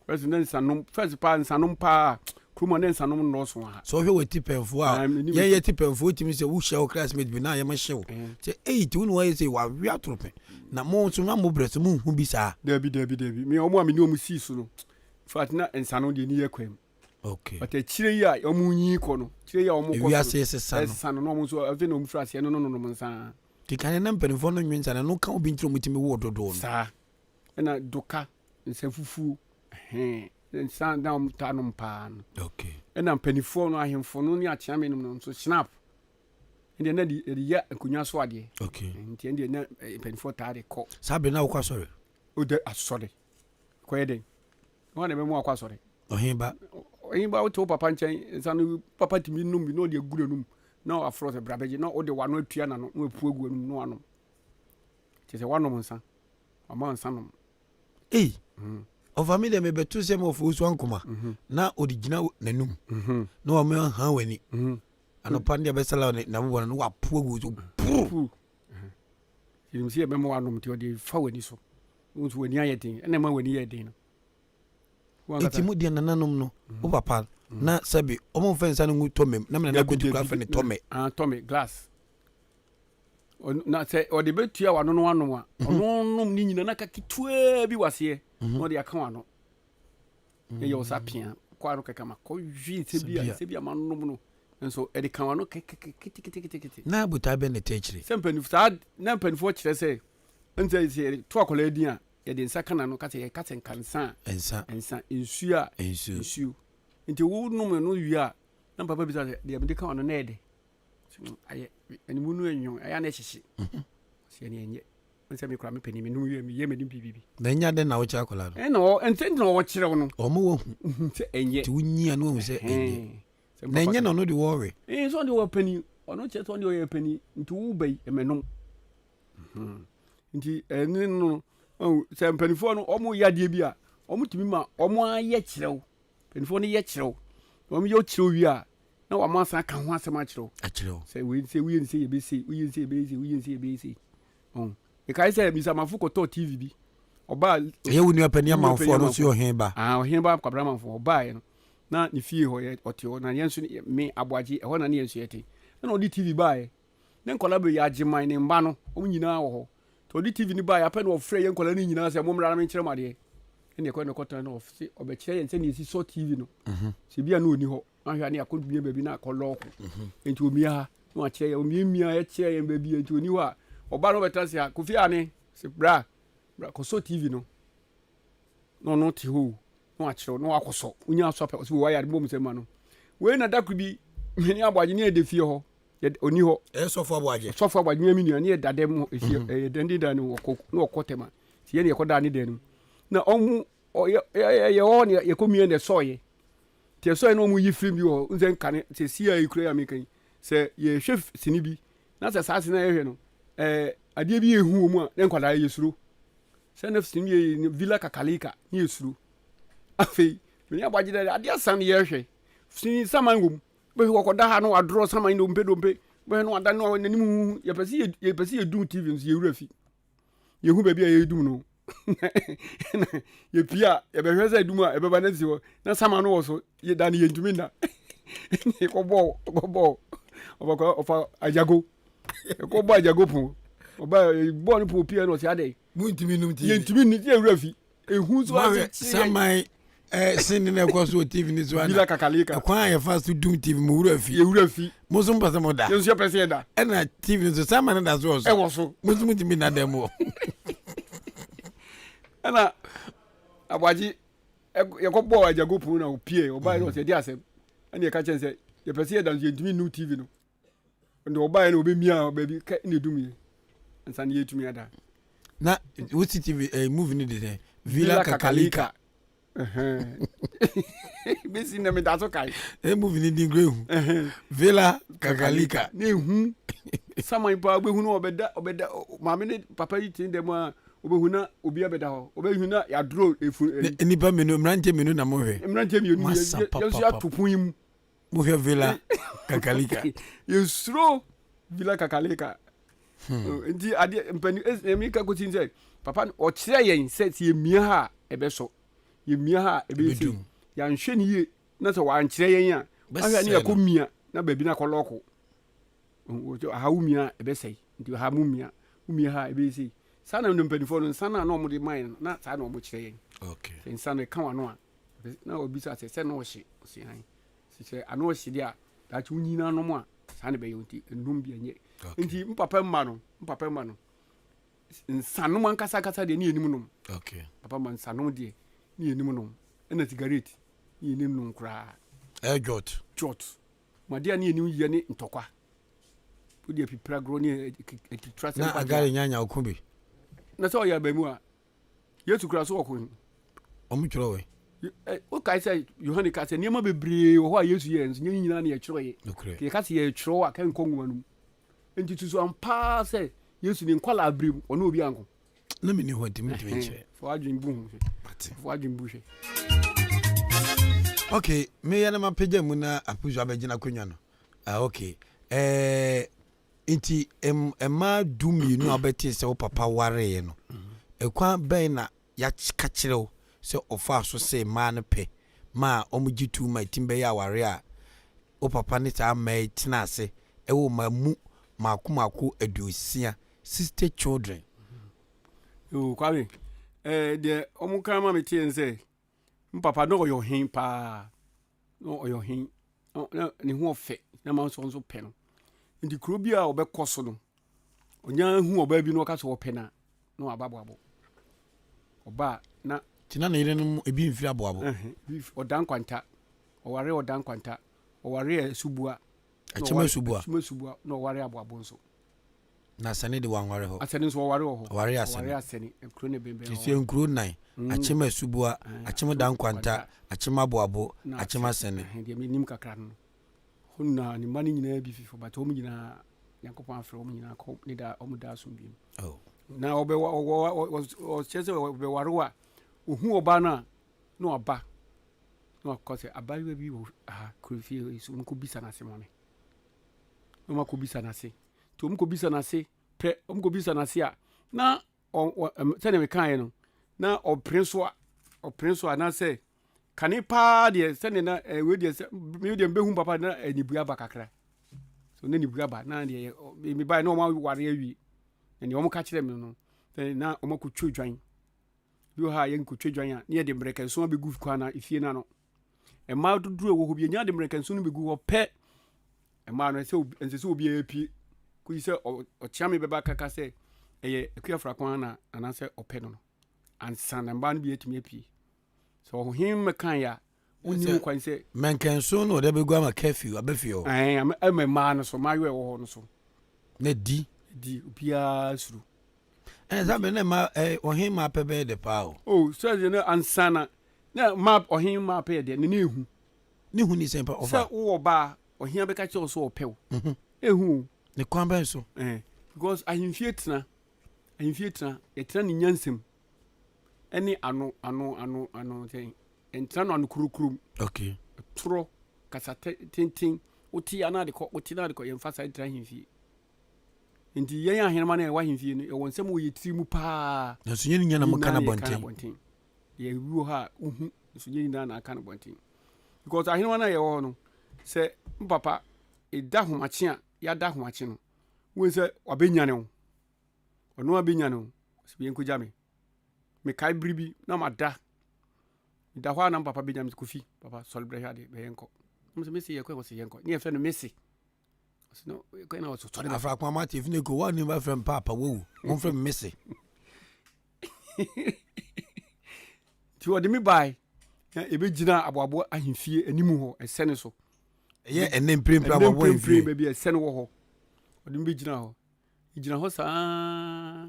First na nsanom first paa nsanom paa kurom a na nsanom nnɔɔso wɔ ha. Sɛ wohwɛ w'atipɛnfoɔ a yɛn yɛ atipɛnfoɔ wotumi sɛ wohyia wo classmate bi na ayɛm hye wo sɛ eyi ti wo na wayɛ sei wawe atorope na mo nso na mo brɛ so mo nhu bi saa. Dabi dabi dabi me wɔn a me ne wɔn sii so no in fact na nsanom deɛ ni yɛ kwan mu. Okay. But akyire yi a wɔn nyi kɔ no akyire yi a wɔn kɔ so ewiase sesa no ɛsesa no na wɔn nso afei na wɔn firi aseɛ no no nonom nsa. Ti kan na mpanimfoɔ no nwe nsa na ɛno ka obi nti na wɔn tumi wo dodoɔ no. Saa ɛna doka nsa fufuo ɛhɛn nsa na wɔn taa nom paa no. Okay. Ɛna mpanimfoɔ no ahemfo no ne akyeame nom no nso snap ɛdeɛ na de yɛde yɛ nkonnwa so adeɛ. Okay. Nti ɛdeɛ na mpanimfoɔ taa de kɔ. Saa bere na wokɔ asɔre. O de asɔre kɔyɛ dɛn wɔn na ɛbɛmu akɔ asɔre. Ɔhen ba. Ɔhen ba wote wo papa nkyɛn nsa no papa tumi nom bi na ɔde agu n'anum na afrɔ sɛ bra bɛgye na ɔde wano atua n'ano na wapu agu anum na wanom kyerɛ sɛ wanom nsa wama nsa nom. Ei ɔfa mi deɛ mebɛto sɛ ma ɔfa osu ankoma mhm. na ɔde gyina n'anum mhm. na wama ha w'ani mhm. anɔpa no deɛ bɛsala ne nabobɔ no na wapo agu so puru yɛnim sɛ yɛbɛma wanom nti ɔde fa w'ani so nso w'ani ayɛ den ɛna ɛma w'ani yɛ den no nti mu deɛ nananom no wo papa na sɛbi ɔmo mfa nsa no ngu tɔmɛ na mena na kura fɛ ne tɔmɛ ah tɔmɛ glass na sɛ ɔde bɛtua w'ano no anom a mhm. ɔno nom ne nyina na ka ketewaa bi waseɛ mhm. na ɔde aka w'ano na yɛ wo sa pea kɔ ano kɛkɛ ma kɔhwe nsɛ bi a nsɛ bi a manom no nso ɛde ka w'ano kɛkɛketeketekete na botae bɛ ne tɛ akyire sɛ mpanimfoɔ saa na mpanimfoɔ kyerɛ sɛ nsɛ sɛ yɛde to akwadaa din a yɛde nsa ka n'ano ka sɛ yɛka sɛ nka nsa a nsa nsa nsuo a nsuo nsuo nti wo nom no wie a na papa bisa sɛ deɛ mede ka w'ano na ɛde ayɛ animu no ɛnwon ɛyɛ na ɛhyehye mhm. sɛ ɛne ɛnyɛ nsɛ me kora me panin menom wie meyɛ m'anim biribi na ɛnya dɛn na wokyerɛ akwadaa no ɛna ɔ ɛnti na ɔkyerɛ wo no ɔmo wahu sɛ ɛnyɛ nti wonyia no wahu sɛ ɛnyɛ na ɛnyɛ na ɔno de wɔwe ɛɛ sɛ ɔde wɔ panin ɔno kyerɛ sɛ ɔde ɔyɛ panin nti wo ba yi ɛmɛnom mhm. nti ɛne no sɛ mpanimfoɔ no ɔmo yɛ adeɛ bi a ɔmo tumi ma ɔmo ayɛ kyerɛw mpanimfoɔ no yɛ kyerɛw ɔmo yɛ kyerɛw wie a na wɔn asan aka ho asɛm akyerɛ wo. Akyerɛ wo. Sɛ wei sɛ woyɛ ne sɛ yɛbɛyɛ sei, woyɛ ne sɛ yɛbɛyɛ sei, woyɛ ne sɛ yɛbɛyɛ sei. Ɔn. Mekae sɛ Misamafo kɔtɔɔ TV bi. Ɔbaa. Ɛyɛ wo nua panin amanfoɔ ɔno nso yɛ ɔhen ba. Ah, ɔhen ba Kwabena Amanfoɔ ɔbaeɛ no na ne fie hɔ yɛ ɔte hɔ na yɛn nso me Aboagye ɛhɔ na ne yɛn nso yɛte. Ɛna ɔde TV baeɛ. Ne nkwadaa bebree Agyeman ne mma no wɔn nyinaa wɔ hɔ. Nti ɔde TV no baeɛ apɛ na ɔfrɛ yɛn nkwadaa no nyinaa sɛ mommra na menkyerɛ mo adeɛ. Ɛna ɛkɔ na ɛkɔtena na ɔse ɔbɛkyerɛ yɛn sɛnea yɛsi sɔ TV no. Mhm. Sɛ bi a na ɔni hɔ. Ahwɛ a ne yɛakɔ mia baabi na akɔ lɔɔko. Mhm. Nti omia ha na wakyerɛ yɛn omiamia yɛkyerɛ yɛn baabi nti ɔni hɔ a ɔba no ɔbɛtena se ha Kofi Ane sɛ bra bra kɔsɔ TV no na ɔno te hɔ o na wakyerɛw na wakɔsɔ wonya asɔ apɛ ɔsɛ wɔ ayɛ ade bɔ mu sɛ ma no wei na da koro bi mene aboagye ne yɛde fie hɔ ɔni hɔ ɛyɛ sɔfo aboagye sɔfo aboagye ne me nua ne yɛda dɛm hɔ efie mhm. ɛyɛ dɛn de dan no wɔkɔ na wɔkɔ tɛma nti yɛne yɛkɔdaa ne dan no mu na ɔmo ɔyɛ yɛ hɔ ne yɛkɔ mia na ɛsɔɔyɛ nti ɛsɔɔyɛ na ɔmo yi film bi wɔ hɔ nsɛ nkane sɛ si a ekura yɛ ameka yi sɛ yɛhwɛ sini bi na sɛ saa sini a yɛhwɛ no ɛɛ adeɛ bi yɛ ehu wɔ mu a ne nkwadaa yɛ suro sɛ ne sini yɛ villa kakalika ne yɛ suro afei mene aboagye dɛ adeɛ asan ne yɛhwɛ sini saman wɔ mu bɛhwɛ wɔkɔda ha no wadorɔ saman dompe dompe bɛhwɛ no wada no n'anim huhu yɛpɛ sɛ yɛpɛ sɛ yɛdum tv nso yɛwura fi yɛhu baabi a yɛdum no na yɛpie a yɛbɛhwɛ sɛ dum a ɛbɛba no si hɔ na sama no wɔ so yɛda no yɛntumi nna yɛkɔbɔɔ kɔbɔɔ ɔbɛkɔ ɔfa agyago yɛkɔbɔ agyago pon ɔba bɔɔ no pon pie na ɔsɛ adɛn muntumi num tv yɛntumi nni yɛwura fi ehu nso akyekyere saman. Sen ne na ɛkɔ so wɔ TV ne so ana? Villa Kakalika. Ɛkwan a yɛfa so dum TV mo wura fi. Yɛ wura fi. Mo nso mo pɛ sɛ mo da. Yɛn nso yɛ pɛ sɛ yɛ da. Ɛna TV no so sama no da so wɔ so. Ɛwɔ so. Mo nso mo tumi na dɛm wɔ. Ɛna aboagye yɛkɔ bɔɔ agyago pon na opie ɔbaa yɛ ɔsɛ ɛdi asɛm ɛna yɛka kyɛn sɛ yɛpɛ sɛ yɛda nso yɛntumi nnu TV no. Nti ɔbaeɛ no ɔbɛmia baabi kɛ na ɛdum yɛ ansa na yɛtumi ada. Na wo CCTV eh, movie no de sɛ Villa Kakalika. Bɛsi na meda so kae. Eh, movie no din kura ehu. Villa Kakalika. Na ehu. Saman paa wobɛhu no ɔbɛda ɔbɛda maame ne papa yi tene dɛm a wobɛhu na obi abɛda hɔ wobɛhu na yɛadoro efu. Nnipa mmienu mmeranteɛ mmienu na mohwɛ. Mmeranteɛ mmienu yɛn nso yɛato pon yi mu. Mohwɛ Villa Kakalika. Yɛsuro Villa Kakalika. Nti adeɛ mpani ɛmi ka kɔsi sɛ papa no ɔkyerɛ yɛn sɛ sɛ yɛmia ha a ɛbɛsɔ yɛmia ha a ɛbɛyɛ sei yɛanhwɛ no yie na sɛ wankyerɛ yɛn a ahwɛ ne yɛkɔ mia na baabi no akɔ lɔko aha wo mia a ɛbɛsɛe nti ha mo mia wo mia ha a ɛbɛyɛ sei saa na mpanimfoɔ no nsa no a na wɔde ma yɛn no na saa na wɔkyerɛ yɛn sɛ nsa no ɛka wano a na ɔbisa sɛ sɛ na ɔhye ɔse han sɛ ano ɔhye deɛ a daakye wonyi no anom a saa na ɛbɛyɛ nti nnom bi ɛnyɛ nti mpapa mma no mpapa mma no nsanom ankasa ankasa deɛ ne yɛnim nom papa ma nsanom deɛ ne yɛnim nom ɛna sigaret ne yɛnim nom koraa ɛyɛ jot jot ma deɛ ne yɛnim yɛ ne ntɔkwa wode apipira gorɔ ne atutura sɛ na agare nyanya ɔko bi na sɛ ɔyɛ abamu a Yesu kura so ɔko he. Ɔmo twerɛ wɛ. Wokae sɛ Yohane ka sɛ nneɛma bebree wɔ hɔ a Yesu yɛɛ nso nyɛ ne nyinaa na yɛtwerɛeɛ. Nokorɛ. Yɛka sɛ yɛtwerɛ a kɛnkɔ nwoma no mu. Nti susu ampaa sɛ Yesu ne nkwadaa berɛ mu ɔne obi anko. Na menni hɔ nti mentumi nkyerɛ. Fa w'adwene bu ho hwɛ. Fa w'adwene bu hwɛ. Okay, meyɛ na mapagya mu na Apuzu abɛgyina akonnwa no. Ah, okay. Eh, Enti mmaa dummienu a wobɛtee sɛ wo papa wareeɛ no, ɛkwan bɛn na yɛaka kyerɛ wo sɛ ɔfaa so see mmaa no pɛ maa wɔgye toom ma ɛtumi bɛyɛ awareɛ a wo papa ne saa mmaa yi tenaa ase woo mma mu mmaako mmaako 60, 60 children? Yoo, Kwame, eh, deɛ wɔn kan ma meteɛ ne sɛ, m papa na ɔyɛ ɔhen paa, na ɔyɛ ɔhen. Na ne ho ɔfɛ na manso nso pɛ no nti kuro bi a ɔbɛkɔ so no ɔnya hu ɔbaa bi na ɔka sɛ ɔpɛ no a na waba aboabo ɔbaa na nti na ne yerenom ebi mfiri aboabo ɔda nkwanta ɔware ɔda nkwanta ɔware asubua akyem asubua akyem asubua na ɔware aboabo nso Na Asɛne de wanware hɔ. Asɛne nso wɔware wɔ hɔ. Wɔware Asɛne. Wɔware Asɛne, kuro no bɛnbɛn hɔ. Sisi nkuro nnan, Akyem Asubua, Akyem Dankwanta, Akyem Aboabo, Akyem Asɛne. Deɛ menim kakra no, hɔ na ne mma no nyinaa bi fifo, but wɔn nyinaa Nyankopɔn afrɛ wɔn nyinaa kɔ ne da wɔn da asomdwoe mu. Oh. Na ɔbɛwa ɔkyerɛ sɛ ɔbɛware wo a, ohu ɔbaa no a na waba na wakɔ sɛ abaayewa bi wɔ ha kuro fie so wɔn kɔ bisa n'ase ma me. Na wɔn akɔ bisa n'ase. Nti wɔn kɔbisa no ase pɛ, wɔn kɔbisa no ase a, na sɛdeɛ mekaeɛ no, na ɔpene so a, ɔpene so a, anaasɛ kane paa deɛ sɛdeɛ na wei deɛ sɛ me deɛ mbɛhu papa na anibue aba kakra. So na anibue aba na deɛ mebaeɛ na wɔn aware awie. Na deɛ wɔn ka kyerɛ me no, sɛ na wɔn akɔtwa dwan. Bi wɔ ha a yɛnkɔtwa dwan a, na yɛde mmerɛkɛnson abɛgu kwan na efie no ano. Mmaa dodoɔ a ɛwɔ hɔ bi, yɛnya de mmerɛkɛnson no bɛgu hɔ pɛ. Mmaa no, ɛsɛ ɛnsɛ sɛ obiara pue kɔsi sɛ ɔkyeame bɛba kaka sɛ ɛyɛ Akua Frakwan na anaasɛ ɔpɛ no no ansa na mmaa no bi atumi apue. Sɛ ɔhen mmɛkae a, wonni ho kwan sɛ. Mmɛnkɛnson no ɔde abɛgu ama curfew aba fie hɔ. Ɛn, ama mmaa no so, mmaayewa ɛwɔ hɔ no so. Na di. Di, obiara suro. Ɛn, saa bere na mmaa, ɔhen mmaa pɛ bɛyɛ dɛ paa o. O, sɛ deɛ no ansa na, na mmaa, ɔhen mmaa pɛ yɛ dɛ, ne ne ehu. Ne hu ni sɛn pa ɔfa. Sɛ wowɔ ba a, ɔhea bɛka kyerɛ wo sɛ ɔpɛ wo. Mhm. Ehu o. Ne kwan bɛn so? Eh, because ahemfie tena, ahemfie tena, yɛtena ne nyansam ɛne ano ano ano ano sɛn, ɛntena no ano kurokurom. Okay. Torɔ, kasa tenten, wote ya na ade kɔ, wote na ade kɔ, yɛmfa saa ntena ahemfie. Nti yɛn ahenema no a yɛwɔ ahemfie no, yɛwɔ nsɛm wɔ yɛ tiri mu paa. Nanso nyɛ ne nyinaa na moka no abɔnten. Deɛ ebi wɔ hɔ a wohu nso nyɛ nyinaa na aka no bɔnten. Because ahenewa no a yɛwɔ hɔ no, sɛ mpapa ɛda ahomakye a yɛada ahomakye no, wohu sɛ wabɛnyane wo. Ɔno abɛnyane wo. Sɛ yɛnkɔgya me. Mekae bere bi na mada. Meda hɔ a na papa bɛnya me Kofi, papa sɔre brɛ hwɛ ade bɛyɛ nkɔ. Na mesɛ mese yɛkɔ ɔse yɛnkɔ. Ne yɛfrɛ no mese. Ɔse no yɛkɔ na ɔse sɔre bɛ. Afra kwan mate efi ne ko wa ni ba frɛ me papa wawu. Momfrɛ me mese. Nti ɔde me bae na ɛbɛgyina aboaboa ahemfie anim hɔ ɛsɛ ne so. Ɛyɛ ɛnɛ mprempren aboaboa ahemfie. Baabi ɛsɛ no wɔ hɔ. Ɔde me bɛgyina hɔ. Gyina hɔ saa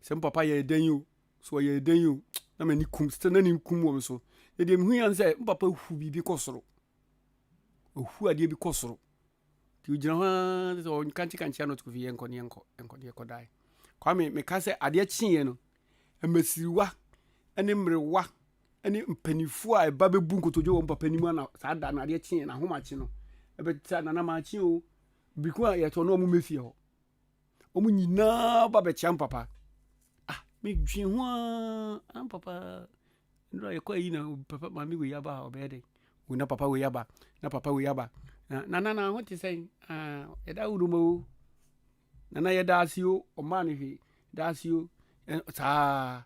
sɛ me papa yɛ dɛn o So ɔyɛɛ dɛn o, na m'ani kum, sɛ n'ani kum wɔ me so. Na deɛ mehu yɛ ne sɛ, me papa hu biribi kɔ soro. Ɔhu adeɛ bi kɔ soro. Nti ɔgyina hɔ ara sɛ ɔnkankye ano kofi yɛnkɔ ne yɛnkɔ, yɛnkɔ ne yɛkɔ dae. Kwame, meka sɛ adeɛ kyeeɛ no, mmasiriwa ne mmerewa ne mpanimfoɔ a ɛba bɛbu nkotodwe wɔ me papa anim ana saa da no adeɛ kyeeɛ no ahomakye no, ɛbɛte nana maakye o, biriko a yɛtɔ no ɔmo mmɛfie hɔ. Wɔn nyinaa ba bɛkyia me papa. Ah, medwen ho ara, ah, papa, nnora yɛkɔ ayi na papa maame wei aba a ɔbɛyɛ dɛn? O na papa wei aba, na papa wei aba. Na nana na ho te sɛn? Ah, yɛda wo doma o. Nana yɛda ase o, ɔmaa no hwee, da ase o. Saa,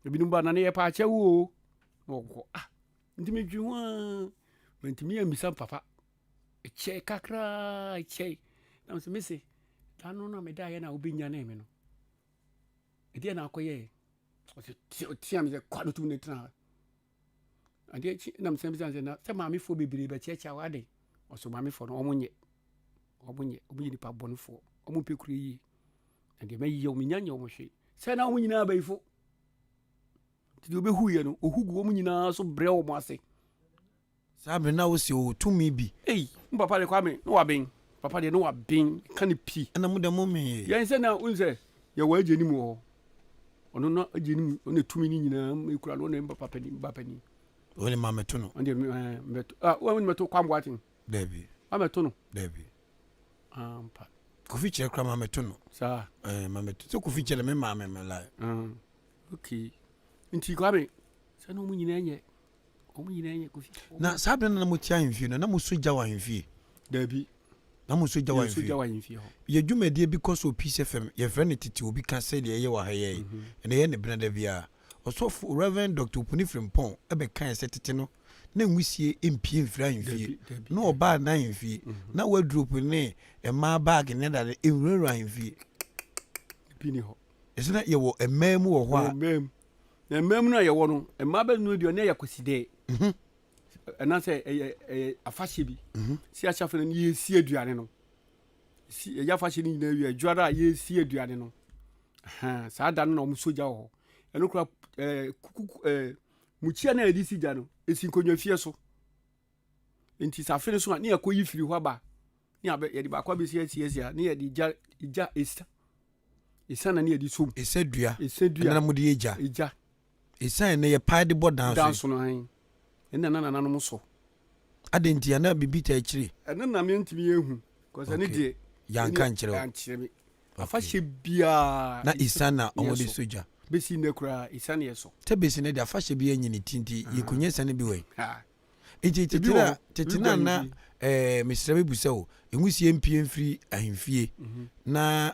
ebinom ba nana yɛpa akyɛ wo o. Na wɔkɔ, ah, nti medwen ho ara, mantumi ammisa papa. Ɛkyɛe kakra ara, ɛkyɛe. Na mese, mese, da no na medaeɛ na wobɛnyanee me no, ɛdeɛ na akɔyɛɛ? Ɔsɛ ɔtea me sɛ kɔ no tum ne tena ha. Adeɛ kyi na mesɛ bisa sɛ na sɛ maamefoɔ bebree bɛkyeakyea wo adɛn? Ɔsɛ maamefoɔ no wɔn nyɛ, wɔn nyɛ, wɔn yɛ nipa bɔnefoɔ, wɔn mpɛ kuro yie. Na deɛ mɛyɛ wɔn nya nyɛ wɔn hwee. Sɛ na wɔn nyinaa abayifo. Nti deɛ ɔbɛhuiɛ no, ɔhu gu wɔn nyinaa so brɛ wɔn ase. Saa bere no na wose ɔwɔ tumi bi. Ei, me papa deɛ Kwame, na waben. Papa deɛ na waben, ka ne pi. Ɛna mo deɛ mo mee. Yɛn sɛ na wohu sɛ yɛwɔ agya nim wɔ hɔ. Ɔno na agya nim, ɔno na tumi no nyinaa mekura no, ɔno na papa panin, ba panin. Ɔno ma mɛto no. Ɔno deɛ ɛɛ mɛto, ah, wɔn mɛto Kwame Boateng. Dabi. Wa mɛto no. Dabi. Ampa. Kofi kyerɛ kura ma mɛto no. Saa. Ɛɛ ma mɛto, sɛ Kofi kyerɛ me maame me la. Mm, okay. Nti Kwame, sɛ na wɔn nyinaa nyɛ. Wɔn nyinaa yɛ Kofi. Na saa bere no na mote ahemfie no, na mosɔ gya wɔ ahemfie? Dabi. Na mosɔ gya wɔ ahemfie? Yɛnsɔ gya wɔ ahemfie hɔ. Yɛ dwumadie bi kɔ so wɔ Peace FM, yɛfrɛ no Tete Obi Ka sɛdeɛ ɛyɛ wɔ ha yi ara yi. Ɛnna ɛyɛ ne bena da biara. Ɔsɔfo Rev. Doctor Opuni Frimpong bɛkae sɛ tete no, na nwusie mpue mfiri ahemfie. Na ɔbaa n'ahemfie, na wardrobe ne mmaa baage ne adeade nwurawura ahemfie. Ebi ni hɔ. Ɛsɛ na yɛwɔ mmaa mu wɔ hɔ a. Yɛwɔ mmaa mu. Na mmaa mu no a yɛwɔ no, mmaa bɛnoa aduane ayɛ akwasidɛɛ. Mhm. Anaasɛ ɛyɛ ɛyɛ afahyɛ bi. Mhm. Si ahyɛfo no yɛsi aduane no. Si ɛyɛ afahyɛ no nyinaa wie adwara a yɛsi aduane no. Saa da no na wɔn so gya wɔ hɔ. Ɛno kora ɛɛ kuku ɛɛ mukyia no a yɛde si gya no esi nkonnwa fie so. Nti sɛ afe no so a ne yɛkɔyi firi hɔ aba ne abɛ yɛde baako abɛsi asiasia ne yɛde gya gya esa esa na ne yɛde som. Esa dua. Esa dua. Ɛna mo de yɛ gya. Gya. Esa yɛ ne yɛ pae de bɔ dan so. Dan so no han. Ɛna na nananom sɔ. Adɛn nti ana biribi taa akyire? Ɛno na mentumi ehu. Kɔsɛ ne deɛ. Yanka nkyerɛ wo. Ankyerɛ me. Afahyɛ biara. Na isa na wɔn de sɔ gya. Besi nnɛ koraa isa na yɛsɔ. Sɛ besi nnɛ de afahyɛ biara nyi ne ti nti yɛkɔnya isa no bi wɔ he? Nti tete na tete na na ɛɛ mesrɛ me busa o nwusie mpie mfiri ahemfie mhm. na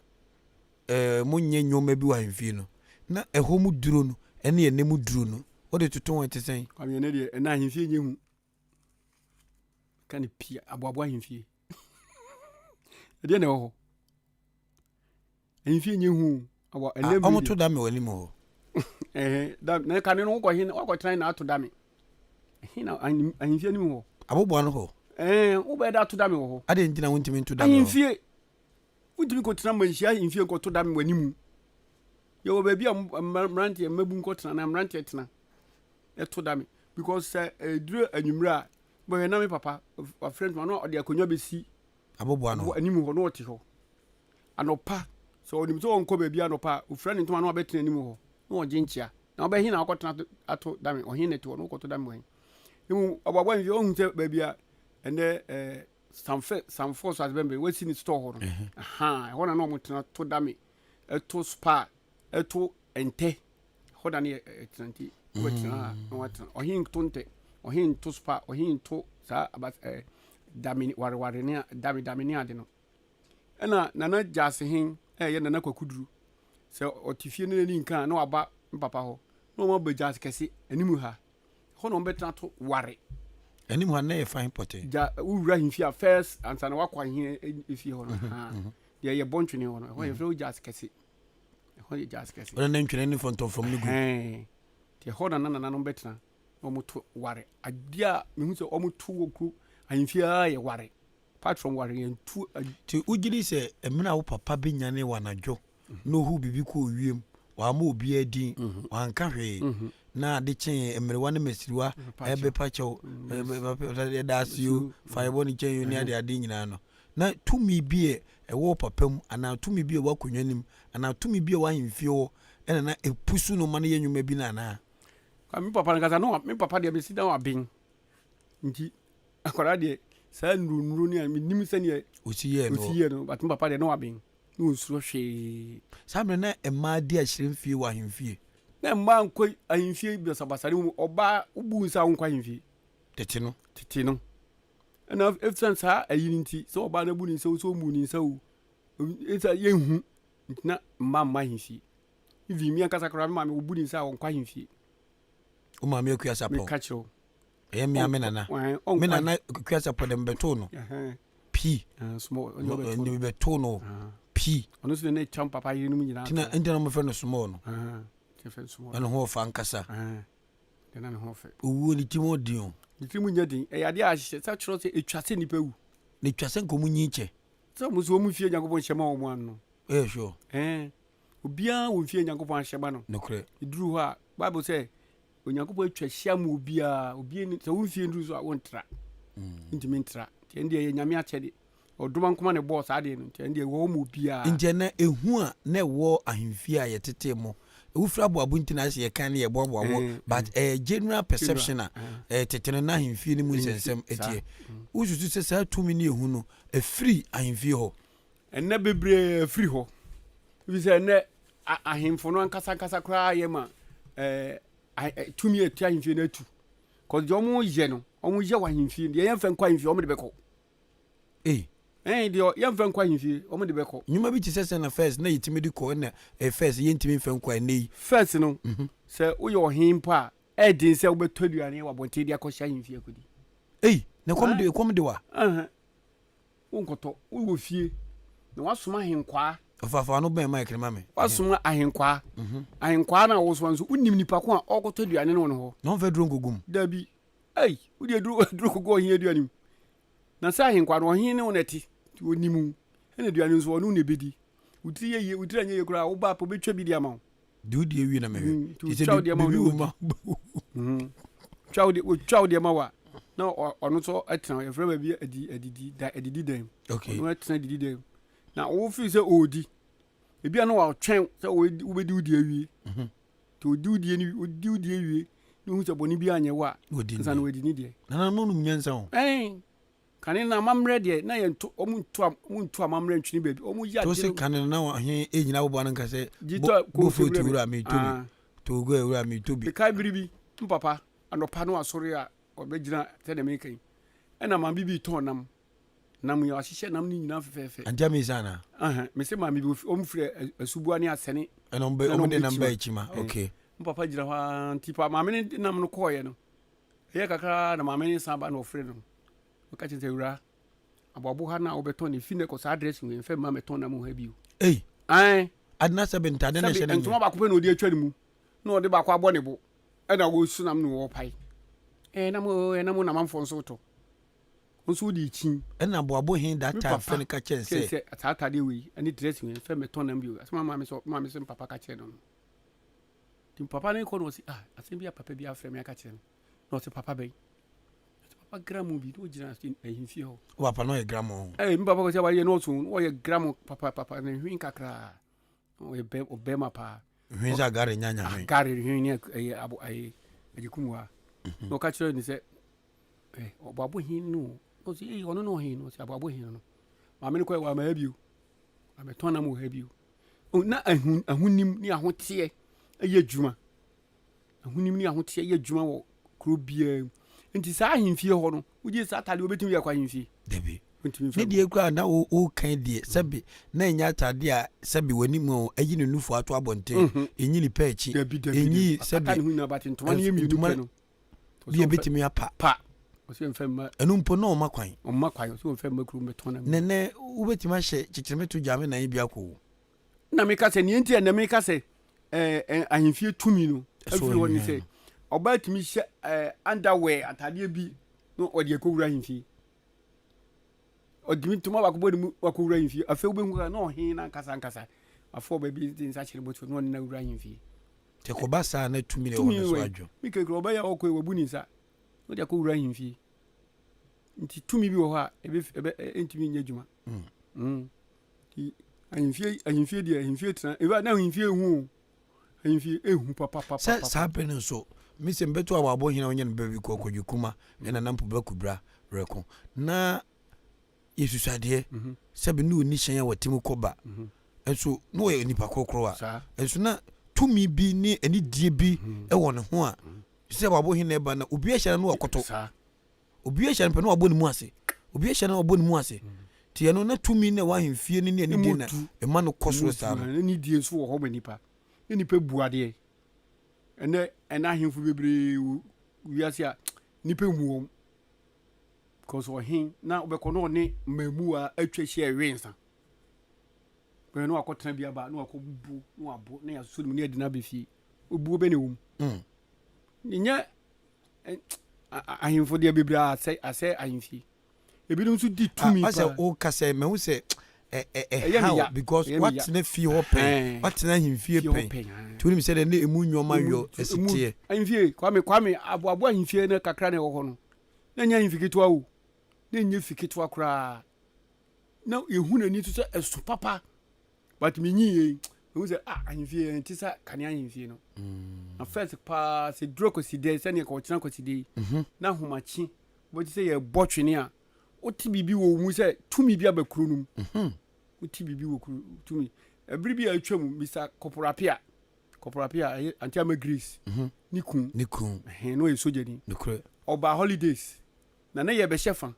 ɛɛ monyɛ nneɛma bi wɔ ahemfie no na ɛhɔ mu duro no ɛne ɛnɛ mu duro no wode toto wɔn te sɛn. Kwame ɛnɛ deɛ ɛnɛ ahemfie nyɛ hu ka ne pia aboaboa ahemfie ɛdeɛ na ɛwɔ hɔ ahemfie nyɛ hu awɔ ɛnɛ ah, ɔmo to dame wɔ anim hɔ ɛhɛn da na kane no wokɔ hen wakɔtena na ato dame he na ahemfie anim hɔ aboboa no hɔ ɛɛ wobɛyɛ da ato dame wɔ hɔ adɛn nti na wontumi nto dame hɔ ahemfie wontumi kɔtena manhyia ahemfie nkɔto dame wɔ anim yɛwɔ baabi a mmeranteɛ mmabu nkɔtena na mmeranteɛ tena ɛto dame because sɛ ɛduru anwummerɛ a bɛhwɛ na me papa wafrɛ ntoma na ɔde akonnwa bɛsi aboboa no anim hɔ na ɔte hɔ anɔpa sɛ ɔnim sɛ ɔnkɔ baabi anɔpa a ɔfira ne ntoma na wabɛtena anim hɔ na ɔgye nkyea na ɔbɛhe na wakɔtena ato dame ɔhe na ɛte hɔ na ɔkɔto dame wɔ he emu aboaboa nhwɛ ɔhu sɛ baabi a ɛnɛ ɛɛ sanfɛ sanfɔ so asebɛnbɛn wasi ne store hɔ no ɛhɔ na na ɔmo tena to dame ɛto spa ɛto ntɛ hɔ na ne yɛ ɛtena nti wobɛtena ha na watena ɔhe nto ntɛ ɔhe nto spa ɔhe nto saa aba ɛɛ dame wareware ne dame dame ne ade no ɛna nana gyaase hen ɛyɛ nana kwakuduru sɛ ɔte fie ne n'ani nka na waba mpapa hɔ na wɔn abɛ gyaase kɛse anim ha. Ɛhɔ na wɔbɛtena to ware. Anim hɔ a na yɛ fan pɔtee. Gya wowura ahemfie a first ansa na wakɔ ahene efie hɔ no. Mhm, Deɛ yɛ bɔ ntwene hɔ no, ɛhɔ yɛfrɛ hɔ gyaase kɛse. Ɛhɔ yɛ gyaase kɛse. Ɔno ne ntwene ne fɔntɔmfrɔm no gu. Nti ɛhɔ na na nananom bɛtena na wɔto ware. Adeɛ a mehu sɛ wɔto wɔ kuro ahemfie ara yɛ ware. Apart from ware yɛntu. Nti wogye di sɛ mmerɛ a wo papa bɛnyane wɔ anadwo na ɔhuu biribi kɔɔ wiem, wammɔ obiara din, wanka hwee, na ade kyee mmerewa ne mmasiriwa ɛbɛpa kyɛw, yɛda ase o, fa yɛn bɔne kyɛ yɛn o ne ade ade nyinaa no, na tumi bi a ɛwɔ wo papa mu anaa tumi bi a ɛwɔ akonnwa no mu anaa tumi bi a ɛwɔ ahemfie hɔ ɛna na ɛpusu no ma no yɛ nnwuma bi no anaa? Me papa no kasa no, me papa deɛ mesi dan waben nti akwadaa deɛ saa nnuro nnuro ne a menim sɛdeɛ ɔsi yɛɛ no ɔsi yɛɛ no but me papa deɛ na waben. Na ɔnsuro hwee. Saa mmerɛ na mmaa di ahyerɛmfie wɔ ahemfie. Na mmaa nkɔ ahemfie basabasa ne mu. Ɔbaa wobu nsa a wonkɔ ahemfie. Tete no. Tete no. Ɛna ɛsiane saa ayi no nti sɛ ɔbaa no abu ne nsa o sɛ ɔmmu ne nsa o ɛsɛ yɛnhu nti na mmaa mma ahemfie. Even me ankasa koraa me maame ɔbu ne nsa a ɔnkɔ ahemfie. Wo maame Akua Sapɔn? Meka kyerɛ wo. Ɛyɛ mmea me nana. Me nana Akua Sapɔn dɛm bɛtoo no. Pii. Ɛnde bɛtoo no pii. Ɔno nso na ɛtwa papa yerenom nyinaa. Tina nti na wɔfrɛ no small no. Na ne ho ɔfa ankasa. Na ne ho ɔfɛ. Owuo ne tirim ɔden o. Ne tirim nyɛ den. Ɛyɛ adeɛ a ahyehyɛ sɛ kyerɛ sɛ ɛtwa sɛ nnipa wu. Na ɛtwa sɛ nka wɔn nyin kyɛ. Sɛ wɔn nso wɔn mfie Nyankopɔn hyɛ ma wɔn ano. Ɛyɛ sure. Ɛɛ obiara wɔ mfie Nyankopɔn ahyɛ ma no. Nokorɛ. Ɛduru hɔ a Bible sɛ Onyankopɔn atwa ahyia ma obiara, obiara ni sɛ wo mfie nduru so a wontra. Mm. Ntumi ntra. Nti ɛndeɛ ɛyɛ Nyame akyɛde. Ɔdoma nkoma na ɛbɔɔ saa adeɛ no nti ɛndeɛ ɛwɔ hɔ ma obiara. Nti ɛnɛ ehu a na ɛwɔ ahemfie a yɛtetee mo wofiri aboabo nti na ayɛ sɛ yɛkan ne yɛboaboa wɔ eh, but eh. ɛyɛ general perception a eh, tete no na ahemfie no mu nsɛnsɛm ɛteɛ. Mm. Wosusu sɛ saa tumi ne ehu no ɛfiri ahemfie hɔ? Ɛnɛ bebree afiri hɔ. Ɛfiri sɛ ɛnɛ ahemfo no ankasa ankasa koraa yɛ ma ɛɛ tumi a ɛte ahemfie no atu. Kɔs deɛ wɔn yɛ no, wɔn yɛ wɔ ahemfie deɛ yɛn fɛ nkɔ ahemfie wɔn de bɛkɔ. Ee. Ɛn deɛ yɛn fɛ nkɔ ahemfie wɔn de bɛkɔ. Nnwuma bi te sɛ sɛ na first na yɛtumi de kɔ ɛna ɛyɛ first yɛntumi mfɛ nkɔ ɛnɛ yi. First no, mhm. sɛ woyɛ ɔhen mpo a, ɛyɛ sɛ wobɛtɔ aduane wɔ abɔnten de akɔhyɛ ahemfie akɔdi. Ei, na ɛkɔm de ɛkɔm de wa. Wonkɔtɔ, wowɔ fie na woasoma ahenkwaa. Ɔfafa no bɛn mic no ma me. Woasoma ahenkwaa. Mhm. Ahenkwaa no a wosoma nso, wonim nipa ko a ɔrekɔtɔ aduane no wɔ ne hɔ. Na ɔmfa aduro nkɔgu mu. Dabi. Ei, wode aduro aduro kɔgu ɔhene aduane mu. Na sɛ ahenkwaa no, ɔhene ne wo na ɛte, nti ɔnim wo. Ɛna aduane nso, ɔne wo na ɛbɛdi. Wo tiri yɛ yie, wo tiri anyɛ yie koraa, wo ba pɛ, ɔbɛtwa bi de ama wo. De wo deɛ wie na mehwɛ. Mm, nti otwa wo deɛ ma wo ne wɔ mm. Twa wo deɛ otwa wo deɛ ma wo a na ɔno nso atena yɛfrɛ baabi adi adidi da adidi dan. Okay. Ɔno atena adidi dan na wo feel sɛ ɔredi ebi a na watwɛn sɛ wobɛdi wo deɛ awie. Mhm. Nti odi wo deɛ no odi wo deɛ wie na ohu sɛ bɔne bi anyɛ wo a nsa na wadi ne deɛ. Nana no nom nyansa o. Ɛn Kane no amammerɛ deɛ na yɛnto wɔn nto wɔn nto amammerɛ ntwene baabi wɔn yɛ ade no. Tosi kane no na ɔhe egyina aboboa no nka sɛ bofrot wura mi to bi togo wura mi to bi. Mekae bere bi me papa anɔpa no asɔre a ɔbɛgyina sɛdeɛ meka yi ɛna maame bi retɔn nam nam yi ahyehyɛ nam no nyinaa fɛfɛɛfɛ. Anti Amisa anaa? Ɛhɛn mese maame bi wɔn firi asuboa ne asɛne. Ɛna wɔn bɛ wɔn de nam ba akyima okay. Me papa gyina hɔ ara nti pa maame no de nam no kɔɔeɛ no. Ɛyɛɛ kakra ara na maame no san ba na ɔfrɛ no. Ɔka kyerɛ sɛ, Awuraa, aboabo ha no a wobɛtɔn no, efi nnɛ kɔ saa address wei, mfa mma mɛtɔn nam wɔ ha bio. Ei! Ae. Ade na sɛbe ntade na ɛhyɛ no nyɛ. Sɛbe ntoma baako pɛ na ɔde atwa ne mu, na ɔde baako abɔ ne bo, ɛna ɔresu nam na ɔrepae. Ɛɛ nam oo, ɛɛ nam oo na amanfoɔ nso retɔ. Wo nso wode rekyin. Ɛna aboabo he that Me time papa frɛ no ka kyerɛ no kyerɛ sɛ. sɛ saa atadeɛ wei ne dress wei mfa mmɛtɔn nam bio. Asɛm a maame sɛ maame sɛ me papa ka kyerɛ no no. Nti papa no kɔ na ɔsi ah asɛm bi a papa bi afrɛ me aka kyerɛ me na ɔsi papa bɛn ɔsi papa gramo bi na ɔgyina ahemfie hɔ. O papa no ɔyɛ gramo. Ɛɛ mi papa kɔsi awareɛ na ɔso na ɔyɛ gramo papa papa na hwin kakra ɔyɛ bɛ ɔbɛrima paa. Hwin sɛ agare nyanya hwin. Agare hwin ne ɛyɛ abo ɛyɛ agyekum wa mhm. na ɔka kyerɛ ne sɛ ɛ ɔbɔ hin no na ɔsi ɛyi ɔno na ɔhin no ɔsi abo hin no maame no kɔ ɛwɔ ama bio amɛtɔn nam wɔ ha bio. Na ahonim ne ahoteɛ yɛ adwuma. Ahonim ne ahoteɛ yɛ adwuma wɔ kuro biara mu. Nti saa ahemfie hɔ no, wogye saa atade wobɛtumi de akɔ ahemfie? Dabi. Ne deɛ koraa na wokan deɛ sɛbe na ɛnyɛ atade a sɛbe w'anim o ayi ne nufu ato abɔnten mhm. ɛnyi ne pɛ akyi ɛnyi sɛbe ntoma no yɛ mmienu pɛ no. Bi a ebetumi apa. Pa. Ɔsɛ mfa mma. Ɛno mpo na ɔma kwan. Ɔma kwan, ɔsɛ ɔmfa mma kurom bɛtɔn na. Nɛnɛ wobɛtumi ahyɛ kyekyereme to gya me nan bi akɔ o. Na meka sɛ nea nti a na meka sɛ ɛɛ ahemfie tumi no afiri hɔ ne sɛ ɔbaa tumi hyɛ ɛɛ underwear ataadeɛ bi na ɔde akɔwura ahemfie. Ɔtumi ntoma baako bɔ ne mu wakɔwura ahemfie. Afei wobɛhu ka na ɔhen no ankasa ankasa afɔ ɔbaa bi de nsa kyerɛ bɔtɔ na ɔne no awura ahemfie. Sɛ kɔba saa na tumi na ɛwɔ no so adwo. Mi kekere ɔbɛyɛ ɔkɔ yi wabu ne nsa na ɔde akɔwura ahemfie. Nti tumi bi wɔ hɔ a ebe ebe ɛntumi nyɛ adwuma. Mm. Ahemfie ahemfie deɛ ahemfie tena ebe na ahemfie ehu o ahemfie ehu papapapa. Sɛ saa bere no nso mi sɛ mbɛto a wabɔ hene a ɔnyɛ no baabi kɔ kɔdwe kuma ɛna na mpo bɛkubra rɛko na yɛsusuadeɛ mhm. sɛbi ne ɔni hyɛn a wɔte mu kɔba mhm. nso na ɔyɛ nipa korokoro a nso na tumi bi ne anidie bi mhm. wɔ ne ho a sɛ wabɔ hene ba na obi ahyɛ no na wakɔtɔ obi ahyɛ no pɛ na wabɔ ne mu ase obi ahyɛ no na wabɔ ne mu ase nti ɛno na tumi na ɛwɔ ahemfie no ne anidie na ɛma no kɔ soro saa no anidie nso wɔ hɔ ma nipa ne nipa bu adeɛ ɛnɛ ɛnɛ ahemfo bebree wɔ wiase a nipa mu wɔn Because ɔhen na wobɛkɔ na ɔne mmamuwa atwa ahyia ɛwe nsa. Bɛyɛ na wakɔtena bi aba na wakɔbubu na wabo na yɛasosɔ ne mu na yɛde no aba fie. Obuo bɛ na ɛwɔ mu. Mm. Nyɛ ahemfo deɛ bebree asɛ asɛ ahemfie. Ebinom nso di tumi paa. Asɛ woka sɛ mahu sɛ ɛhaw because watena fie hɔ pɛn watena ahemfie pɛn nti wonim sɛ dɛ ne ɛmu nneɛma yɔ ɛsi teɛ. Ahemfie Kwame Kwame aboaboa ahemfie no kakra na ɛwɔ hɔ no. Na ɛnyɛ ahemfi ketewa o, na ɛnyɛ fi ketewa koraa. Na yɛhu n'ani nso sɛ ɛso papa. But menyi yei, mehu sɛ ah ahemfie ɛnte sɛ kane ahemfie no. Mm. Na first paa sɛ duro kwasida sɛdeɛ ka ɔkyena kwasida yi, mm -hmm. na ahomakye wobɛte sɛ yɛbɔ twene a, wote biribi wɔ wo mu sɛ tumi bi aba kuro no mu. Mm -hmm. Wote biribi wɔ kuro tumi. Ɛbere bi a atwa mu, Mr. Kɔporapia, Corporal Appiah ɛyɛ Auntie Ama Grace mhm. ne kun ne kun ɛhɛn na ɔyɛ sogyani nokorɛ ɔbaa holidays na ne yɛ bɛhyɛ fa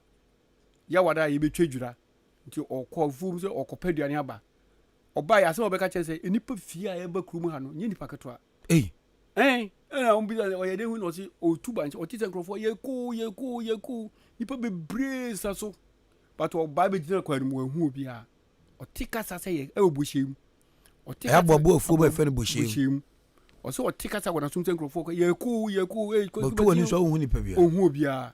yawada a yɛbɛtwa dwira nti ɔkɔ afuom sɛ ɔkɔpɛ aduane aba ɔbaa yɛ asɛm a ɔbɛka kyerɛ sɛ nnipa fie a ɛba kurom ha no nyɛ nipa ketewa ei ɛn ɛna wɔn bisa ɔyɛ dɛ hu na ɔsi ɔtu ba nkyɛn ɔte sɛ nkurɔfoɔ yɛkoo yɛkoo yɛkoo nipa bebree sa so but ɔbaa bɛgyina kwan no mu wɔahu obiara ɔte kasa sɛ yɛ ɛwɔ bɔhyɛ mu Ɔte kasa aboaboa afuo bɛ fɛ no bɔhyɛ mu. Ɔsɛ ɔte kasa wɔ n'asom sɛ nkurɔfoɔ kɔ yɛko yɛko ee kɔ Bɔtɔ w'ani so a wohu nipa biara. Ohu obiara.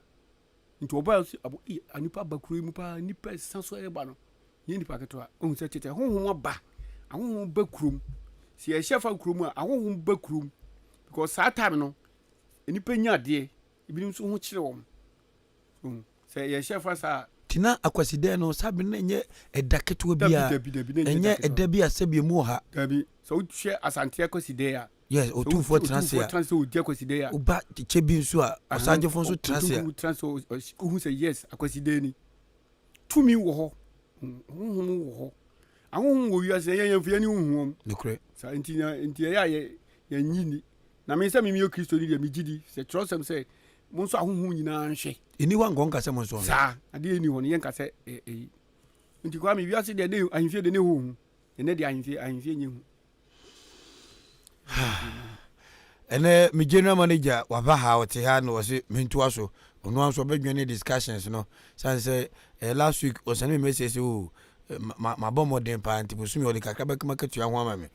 Nti ɔbaa sɛ abo ee nipa aba kuro yi mu paa nipa ɛsa so ɛreba no nyɛ nipa ketewa. Ohu sɛ tete honhom aba ahonhom ba kurom. Sɛ yɛhyɛ fa kurom a ahonhom ba kurom because saa time no nipa nya adeɛ ebinom nso ho kyerɛ wɔn. Sɛ yɛhyɛ fa saa a. Nti na Akwasidɛɛ no, saa bere no na ɛnyɛ ɛda ketewa bi a, Dabi, dabi, dabi, na ɛnyɛ ɛnyɛ da ketewa. ɛda bi a sɛbi emu wɔ ha. Dabi, sɛ wohwɛ Asante Akwasidɛɛ a, Yes, sɛ wo- Otumfoɔ tena ase Otumfoɔ a, tena ase sɛ ɔdi Akwasidɛɛ a, woba kyekyɛ bi nso a, aha, Ɔsagyefo nso tena ase a. Otumfoɔ tena ase a, wohu sɛ yes, Akwasidɛɛ ni. Tumi wɔ hɔ, honhom wɔ hɔ. Ahonhom wɔ wiase na yɛn yɛmfa yɛn ani nhu wɔn. Nokorɛ. Saa nti na nti ɛyɛ a yɛ yɛnnye nni. Na me sɛ me meyɛ Kristoni deɛ megye di sɛ kyerɛwsɛm sɛ monsɔ ahonhom nyinaa nhwɛ. Ɛnni hɔ a nka ɔnka sɛ monsɔ nhwɛ. Saa adeɛ ɛnni hɔ no yɛnka sɛ ɛyi. Nti Kwame wiase deɛ ne ahemfie deɛ ne ɛhɔ hu. Ɛnɛ deɛ ahemfie ahemfie nyɛ hu. Ɛnɛ me general manager waba ha ɔte ha na ɔse mentoa so ɔno ara nso ɔbɛdwene discussions no sane sɛ eh, last week ɔsɛne me message sɛ o oh, mabɔ mmɔden paa nti bosome ɔde kakra bɛkama katua ho ama me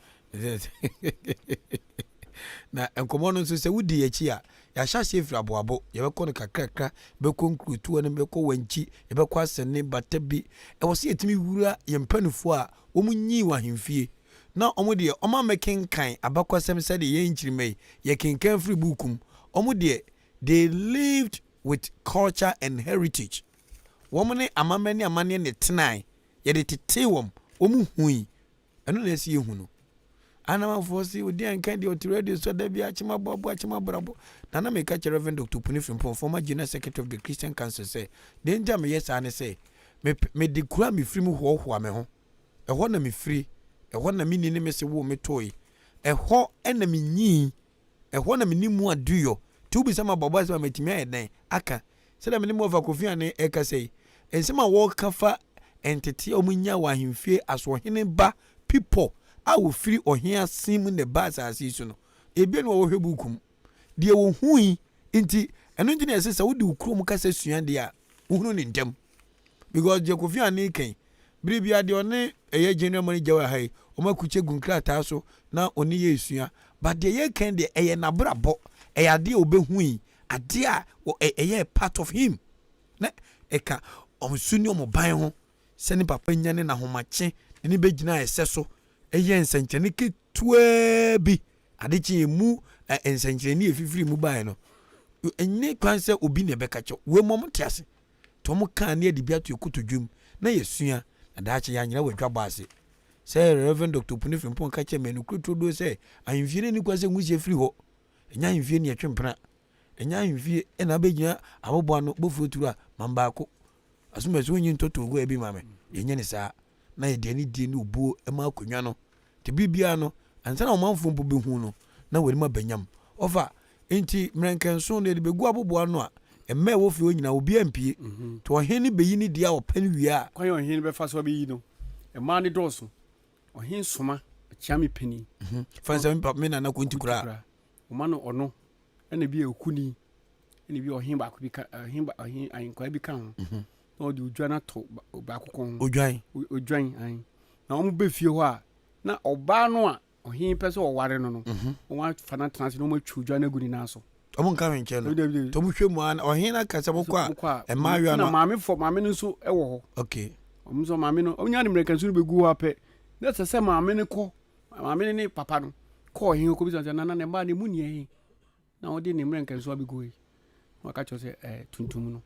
na nkɔmmɔ no nso sɛ wodi akyi a yɛahyɛ aseɛ firi aboabo yɛbɛkɔ no kakrakra yɛbɛkɔ nkurotoɔ no yɛbɛkɔ wankyi yɛbɛkɔ asɛne bata bi ɛwɔ sɛ yɛtumi wura yɛn mpanimfoɔ a wɔn nyii wɔ ahemfie na wɔn deɛ wɔn ammɛkenkan abakɔsɛm sɛdeɛ yɛn nkyirimma yi yɛkenkan firi buuku mu. Wɔn deɛ they lived with culture and heritage. Wɔn ne amammerɛ ne amanneɛ na ɛtenae. Yɛde tetee wɔn. Wɔn hui. Ɛno na ɛsɛ yɛhu no. Anamanfoɔ se odi anka deɛ ɔte radio so da bi akyem aboabo akyem abrabɔ. Na na meka kyerɛ Reverend Dr. Opuni Frimpong, former General Secretary of the Christian Council sɛ, deɛ nti a meyɛ saa ne sɛ, mede kuro a mefiri mu hoahoa me ho. Ɛhɔ na mefiri, ɛhɔ na me ni ne me se woo me toe, ɛhɔ na menyii, ɛhɔ na me ne mu aduyɔ. Nti wobisa me aboabo asɛm a matumi ayɛ dɛn aka? Sɛdeɛ me ne mo ɔfa Kofi Annan rekasa yi, nsɛm a wɔreka fa ntetee a wɔnyaa wɔ ahemfie asoɔhene ba Pipɔ a ɔfiri ɔhene ase mu na ɛbaa asase yi so no, ebia na wɔhwɛ buuku mu. Deɛ wɔhui nti, Ɛno nti na ɛsɛ sɛ wode wo kurom kasa sua deɛ a, wohunu ne ntɛm. Because deɛ Kofi Annan kan, bere biara deɛ ɔne ɛyɛ general manager wɔ ha yi, wɔn akukyɛ gu nkrataa so na ɔne yɛ esua. But deɛ yɛkan deɛ ɛyɛ n'abrabɔ, ɛyɛ adeɛ a ɔbɛhu yi, adeɛ a ɛyɛ part of him. Na ɛka wɔn su ne wɔn ban ho sɛ ne papa nya ne n'ahomakye ne ne bɛgyina ɛsɛ so ɛyɛ nsɛnkyerɛnne ketewaa bi. Ade kye emu nsɛnkyerɛnne efifiri mu baeɛ no, ɛnyɛ kwan sɛ obi na ɛbɛka kyɛw. Wei mu ɔmo te ase. Nti ɔmo kaa ne yɛde bi ato yɛ kotodwe mu na yɛsua na daakye yɛanyera wɔ adwabɔ ase. Sɛ Rev. Dr. Opuni Frimpong ka kyerɛ me nokorɛ turodoo sɛ ahemfie no nni kwan sɛ nwusie firi hɔ. Ɛnyɛ ahemfie ne yɛtwe mpena. Ɛnyɛ ahemfie ɛna abɛgyina aboboa ano bɔfuo turo a mam baako. Asomasi wonyi ntɔtɔ ogu a ebi ma me. Yɛnyɛ ne saa. Na yɛde anidie ne obuo ma akonnwa no. Nti bere biara no, ansa na ɔmanfoɔ mpo bɛhu no, na w'anim aba nyam. Ɔfa, enti mmerɛnkɛnson no, yɛde bɛgu aboboa ano a, mma a ɛwɔ fie hɔ nyinaa, obiara mpue. Nti ɔhene no bɛyi ne deɛ a ɔpɛ no wie a. Kwan a ɔhene no bɛfa so abɛyi no, mmaa no dɔɔso. Ɔhene soma ɔkyeame panin. Fa no sɛ me papa, me nana Konti koraa. Ɔma no ɔno, ɛna bi a okuni, ɛna bi a ɔhene baako bi ka, ɔhene ba, ɔhene ahenkwaa bi ka ho. Na ɔde odwan ato baako kɔn ho. Odwan. Odwan, ahen. Na wɔn bɛ fie hɔ a, na ɔbaa no a ɔhene pɛ sɛ ɔware no no, wɔn afa no atena ase na wɔn atwi odwan no agu ne nan so. Wɔn nka hwee nkyɛn no. Nti wɔn hwɛ mu ara, ɔhene no aka sɛ mokɔ a, mmaayewa no. Na maame fɔ, maame no nso wɔ hɔ. Okay. Wɔn nso maame no, wɔn nya ne mmerɛkansu no bɛgu hɔ apɛ. Na ɛsɛ sɛ maame no kɔ, maame no ne papa no kɔ ɔhene hɔ kɔbisa sɛ, nana ne mmaa no emu nea he na wɔde ne mmerɛnkansu abɛgu yi? Na waka kyerɛ sɛ ɛɛ tuntum no.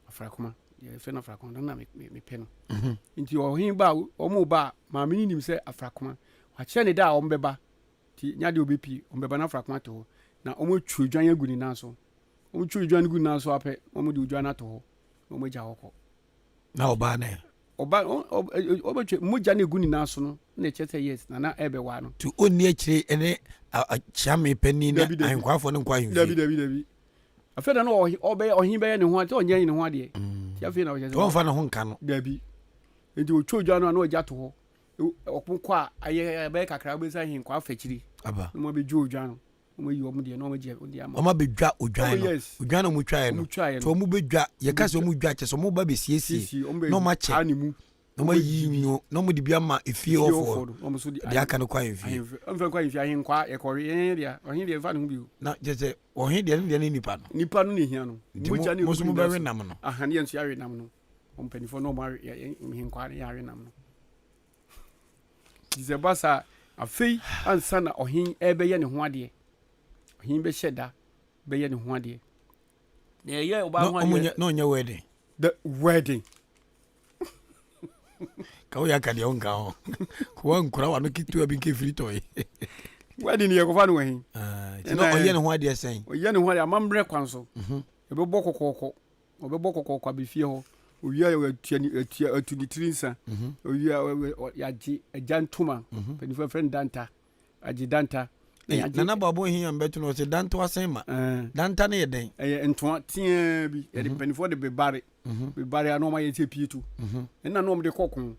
Afrakoma, deɛ yɛfrɛ no afrakoma no na mepɛ no. Mhm. Nti ɔhen ba a wɔn ba a maame no nim sɛ afrakoma wakyerɛ ne da a wɔn bɛba nti nya deɛ ɔbɛpie wɔn bɛba na afrakoma te hɔ na wɔn atwi odwan agu ne nan so wɔn twi odwan gu ne nan so apɛ wɔn de odwan ato hɔ na wɔn agya hɔ kɔ. Na ɔbaa no ɔba ɔbɛtwa mogya no egu ne nan so no na ɛkyerɛ sɛ yes nana ɛbɛwa no. Nti ɔnni akyire ɛne kyeame panin ne ahenkwafoɔ no nkɔ ahemfie. Dabi dabi dabi. Afei na ɔbɛyɛ ɔhen bɛyɛ ne ho ade sɛ ɔnyɛ ne ho adeɛ. Mm. Nti afei na ɔhyɛ sɛ. Wɔnfa ne ho nka no. Dabi. Nti otwa odwa no a na ɔgya to hɔ. Ɔko kɔ a ayɛ ɛbɛyɛ kakra wobɛsa ahen kɔ afa akyiri. Aba. Na wɔn abɛdwa odwa no. Wɔn ayi wɔn deɛ na wɔn agye wɔn deɛ ama. Wɔn abɛdwa odwan oh, no. Yes. Odwan na wɔn twaeɛ no. Wɔn twaeɛ no. Nti wɔn bɛdwa yɛka sɛ wɔn dwa kyɛ sɛ wɔn ba bɛsiesie na wɔn akyɛ. Na wɔn ayi nyo na wɔn de bi ama efie hɔfoɔ deɛ aka no kɔ ahemfie. Mfɛ nkɔ ahemfie ahenkwa yɛkɔwe yɛn deɛ ɔhen deɛ nfa ne ho bio. Na kyerɛ sɛ ɔhen deɛ ne deɛ ne nipa no. Nipa no na ehia no. Nti mo mo nso mo bɛwe nam no. Ahan yɛn nso yɛawe nam no. Wɔn mpanimfoɔ na wɔn awe yɛn nhenkwa no yɛawe nam no. Nti sɛ ɛba saa afei ansa na ɔhen ɛbɛyɛ ne ho adeɛ. Ɔhen bɛhyɛ da bɛyɛ ne ho adeɛ. Na ɛyɛ ɔbaa ho adeɛ. Na ɔnyɛ wedding. The wedding. Ka woyɛ aka deɛ wonka ho. Kowa nkura wano ketewa bi nke firi tɔe. Wedding yɛ kɔfa no wɔ he? Ah, nti na ɔyɛ ne ho adeɛ sɛn? Ɔyɛ ne ho adeɛ amammerɛ kwan so. Mhm. Ɛbɛbɔ kɔkɔɔkɔ. Ɔbɛbɔ kɔkɔɔkɔ abɛfie hɔ. Owia atua ne atua atu ne tiri nsa. Mhm. Owia yɛagye agya ntoma. Mhm. Mpanyinfoɔ frɛ no danta. Agye danta. Nana Boabo he yɛn bɛto no ɔsɛ danta asen ma. Danta no yɛ dɛn? Ɛyɛ ntoa teaa bi. Yɛde mpanyinfoɔ de bebare. Mhm. Bebare a na wɔayɛ sɛ pieto. Mhm. Ɛna na wɔde kɔ ko.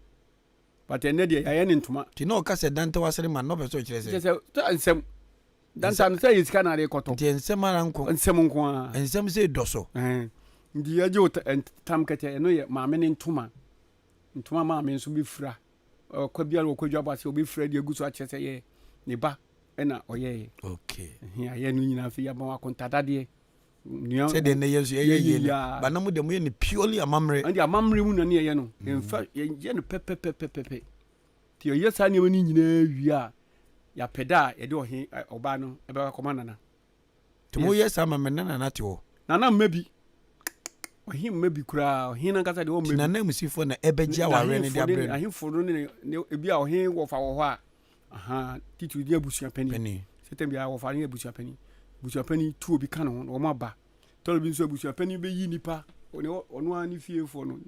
But ɛnɛ deɛ yɛayɛ ne ntoma. Nti na ɔka sɛ danta wasere ma na ɔpɛ sɛ ɔkyerɛ sɛ. Kyerɛ sɛ nsɛm. Danta no sɛ yɛ sika na ade kɔtɔ. Nti nsɛm ara nko. Nsɛm nko ara. Nsɛm sɛ dɔ so. Nti yɛgye wo tam kɛtɛ ɛno yɛ maame ne ntoma. Ntoma maame nso bɛfira. Ɔkwa biara ɔkɔ dwa bɔ ase ɔbɛfira de agu so akyerɛ sɛ yɛ ne ba ɛna ɔyɛɛ. Okay. Ayɛ no nyinaa afei yɛama akontadadeɛ. Nua sɛdeɛ nnɛ yɛn nso yɛyɛ yie no ba na mo deɛ moyɛ no purely amammerɛ. Ɛnde amammerɛ mu na ne yɛyɛ no yɛmfa yɛyɛ no pɛpɛpɛpɛpɛ nti yɛyɛ saa nneɛma no nyinaa wie a yɛapɛ da a yɛde ɔhe ɔbaa no ɛbɛkɔ akɔma nana. Nti moyɛ saa amammerɛ na nana te hɔ? Nana mma bi ɔhe mma bi koraa ɔhe nankasa deɛ ɔmma bi. Nti nananmusifoɔ na ɛbɛgye awareɛ no de abrɛ no? Ahemfo no ne ebi a ɔhe wɔfa wɔ hɔ a Ahaa, titiriw ne abusua panyin. Sɛ tɛm biara wɔfa ne abusua panyin. Abusua panyin tu obi ka ne ho na wɔn aba. Tɔrɔ bi nso abusua panyin bɛyi nipa, ɔno ara ne fiefoɔ no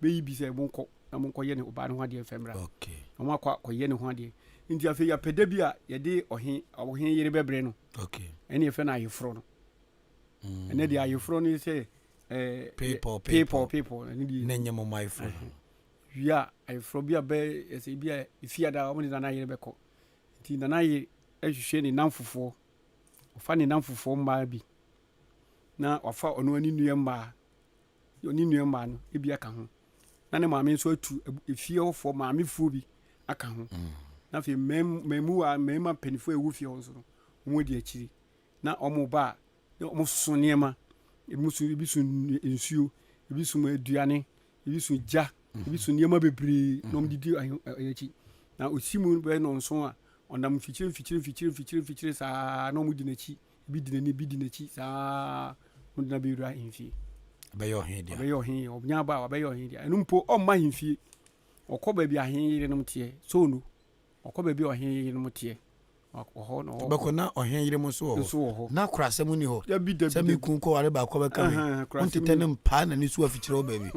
bɛyi bi sɛ monkɔ na monkɔyɛ ne ɔbaa no ho adeɛ mfɛ mmra. Okay. Na wɔn akɔ akɔyɛ ne ho adeɛ. Nti afei yɛapɛ da bi a yɛde ɔhe ɔhe yere bɛbrɛ no. Okay. Ɛne yɛfrɛ no ayeforɔ no. Mm. Ɛnɛ deɛ ayeforɔ no sɛ ɛɛ people people people ɛne deɛ. Ne nyɛ mo ayeforɔ. Wie a, ayeforɔ bi a bɛ ɛsɛ ebi a efiada wɔn de nana yere bɛkɔ. Nti nana yere hwehwɛ ne namfofoɔ. Ɔfa ne namfofoɔ mmaa bi. Na wafa ɔno ne nua mmaa, ne nua mmaa no bi aka ho. Na ne maame nso atu efie hɔfoɔ maamefoɔ bi aka ho. Na afei mmamuwa mmarima mpanimfoɔ a ɛwɔ fie hɔ nso no, wɔn adi akyiri. Na wɔn ba a, na wɔsoso nneɛma. Ebi so ebi so nsuo, ebi so aduane, ebi so gya, ebi so nneɛma bebree na wɔde di ahene akyi. Na osi mu bɛyɛ nnɔnson a, ɔnam mfikyire mfikyire mfikyire mfikyire mfikyire saa na wɔdi n'akyi. Ebi di n'anim, ebi di n'akyi saa na ɔde no abɛwura ahemfie. Ɔbɛyɛ ɔhene deɛ. Ɔbɛyɛ ɔhene, ɔnya aba a ɔbɛyɛ ɔhene deɛ. Ɛno mpo ɔmma ahemfie. Ɔkɔ baabi a ahene yerenom teɛ. So no, ɔkɔ baabi a ɔhene yerenom teɛ. Ɔhɔ na ɔkɔ. Ɔbɛkɔ na ɔhene yerenom nso wɔ hɔ. Nso wɔ hɔ. Na korasɛm nni hɔ. Dabi dabi. Sɛ me kun kɔware baako bɛka me. Wontetɛ no mpaa n'ani so afikyire hɔ baabi.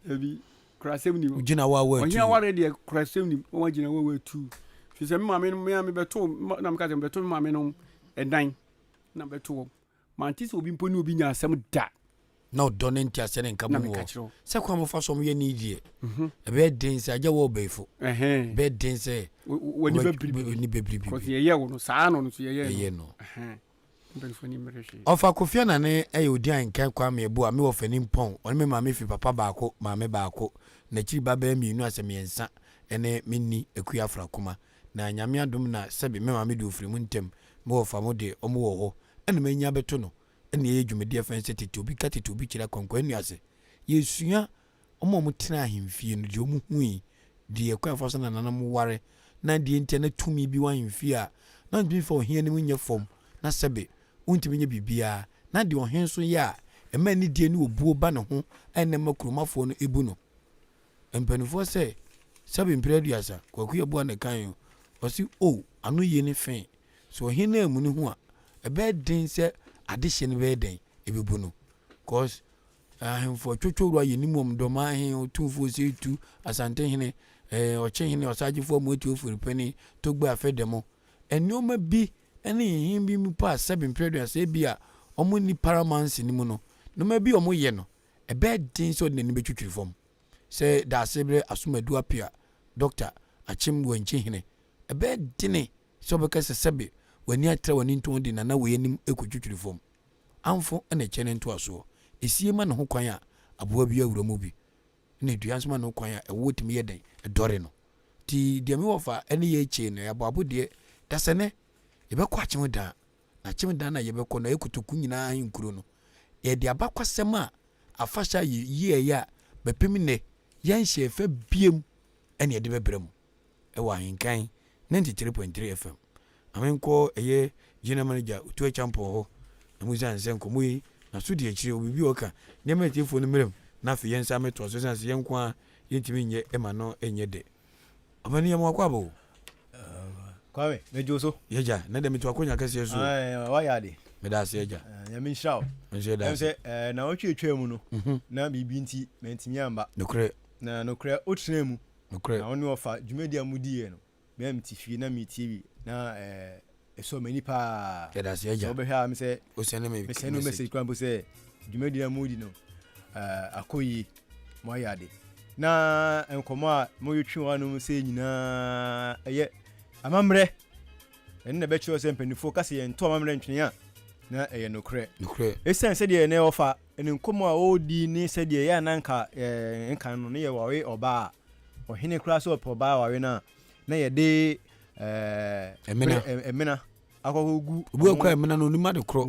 Dabi. Kurasɛm nim. Wogyina hɔ a wɔatu. Ɔhene aware deɛ kurasɛm nim. Wɔn agyina hɔ a wɔatu. Firi sɛ me maame no me a mebɛto na meka sɛ mebɛto me maame nom ɛdan na bɛto wɔn. Mante sɛ obi mpo ne obi nya asɛm da. Na ɔdɔ ne nteaseɛ ne nkabom wɔ hɔ. Sɛ kwan a wɔfa so wɔyɛ ne deɛ, ɛbɛyɛ den sɛ agya wɔ ɔbɛyifo. Ɛbɛyɛ den sɛ w'ani bɛbiri biribi. Because yɛyɛ wo no saa na ɔno nso yɛyɛ no. Ɔfa Kofi Anane yɛ Odian Nkan Kwame Abu a mewɔ Fanimpɔn. Ɔne me maame firi papa baako, maame baako. N'akyiri ba bɛyɛ mmienu asɛ mmiɛnsa ne me nni Akua Afrakoma. Na Nyame adom na sɛbe me maame de ofiri mu ntɛm, me wɔfa mo de ɔmo wɔ hɔ ɛna manya abɛto no ɛna yɛyɛ dwumadi a yɛfrɛ no sɛ Tete Obi Ka Tete Obi Kyerɛ Akwankwa Nnuase. Yɛsua Wɔn a wɔtenaa ahemfie no, deɛ wɔhui, deɛ kwan a wɔfa so na nananom ware, na deɛ nti a na tumi bi wɔ ahemfie a na ɔntumi mfa ɔhene anim nyɛ fam, na sɛbe ɔntumi nyɛ biribiara, na deɛ ɔhene nso yɛ a ɛma anidie ne obuo ba ne ho a ɛna ɛma kuromafoɔ no bu no. Mpanimfoɔ sɛ, sɛbe mprɛ aduasa, Kwaku Yeboah na ɛkaeɛ o, ɔse, O, ano yie ne fee. Sɛ ɔhene no ammu ne ho a, ɛbɛyɛ den sɛ adehyeɛ no bɛyɛ dɛn? Ɛbɛbu no. Cause Ahemfo atwotwowura yɛnim wɔn, Dɔmaahe, Otumfoɔ Osei Tu, Asantehene, eh, Ɔkyehene, Ɔsagyefo Amoatu Ofori-Panin, Togbe Afedemo. Nneɛma bi ne nhen bi mpo a sɛbe mprɛ aduasa ebia wɔn nni paramountcy no mu no, nneɛma bi a wɔyɛ no, ɛbɛyɛ den sɛ ɔde n'ani bɛtwitwiri fam. Sɛ Daasebrɛ Asomadu Appiah, Dɔkta, Akyem Wankyi Hene, ɛbɛyɛ dene sɛ ɔbɛka sɛ sɛbe w'ani atra w'ani ntɔn de Nana wei anim rekɔtwitwiri fam. Amfo na ɛkyɛ ne ntoasoɔ. Esie ma ne ho kwan a aboa bi awura mu bi, ɛna dua nso ma ne ho kwan a ɛwoɔ tumi yɛ dɛn dɔre no. Nti deɛ me wɔfa ne yɛ kyei no, ɛyɛ aboabo deɛ. Dasɛnɛ, yɛbɛkɔ Akyem Dan, na Akyem Dan no a yɛbɛkɔ no, ɛyɛ kotoku nyinaa ahenkuro no. Yɛde abakwasɛm a afahyɛ a yɛyɛeɛ a bɛpem nnɛ, yɛnhyɛɛ fa biam ɛna yɛde bɛbrɛ mo. ɛwɔ Ahenkan 93.3 FM. Ma menkɔ ɛyɛ General Manager Otu Acheampong hɔ na musiane sɛ nkɔmmɔ yi n'aso di akyire wɔ biribi a ɔka nneɛma atiefoɔ no mmerɛm na afei yɛnsan mmɛtoa so ɛsiane sɛ yɛn nko ara yɛntumi nyɛ ma no nyɛ dɛ. Ɔpanin yɛ mo akwaaba o. Kwame, megye wo so. Yɛgya, na dɛ meto akonya kɛseɛ so. Wayɛ ade. Meda ase agya. Nyame nhyira wo. Nso yɛda ase. Sɛ na wɔtwe atwa mu no, na biribi nti mantumi amba. Nokorɛ. Na nokorɛ wotenaa mu. Nokorɛ. Na wo ne ɔfa dwumadi a modiiɛ no, me a mete fie na meretie bi, na ɛsɔɔ m'ani paa. Yɛda ase agya. Sɛ wobɛhwɛ a me sɛ, Wosɛne me mesɛne wo message koraa mpo sɛ dwumadi a modi no akɔ yie, moayɛ ade. Na nkɔmmɔ a moretwe wɔ anom sɛ nyinaa ɛyɛ amammerɛ. Ɛno na ɛbɛkyerɛ sɛ mpanimfoɔ ka sɛ yɛnto amammerɛ ntwene a, na ɛyɛ nokorɛ. Nokorɛ. Ɛsiane sɛdeɛ na ɔfa Ne nkɔmmɔ a ɔredi ne sɛdeɛ ɛyɛ a na anka nkan no ne yɛware ɔbaa a, ɔhene koraa sɛ ɔpɛ ɔbaa aware no a, na yɛde ɛmena akɔkɔgu. Obi wɔ kora ɛmena no onim ade korɔ.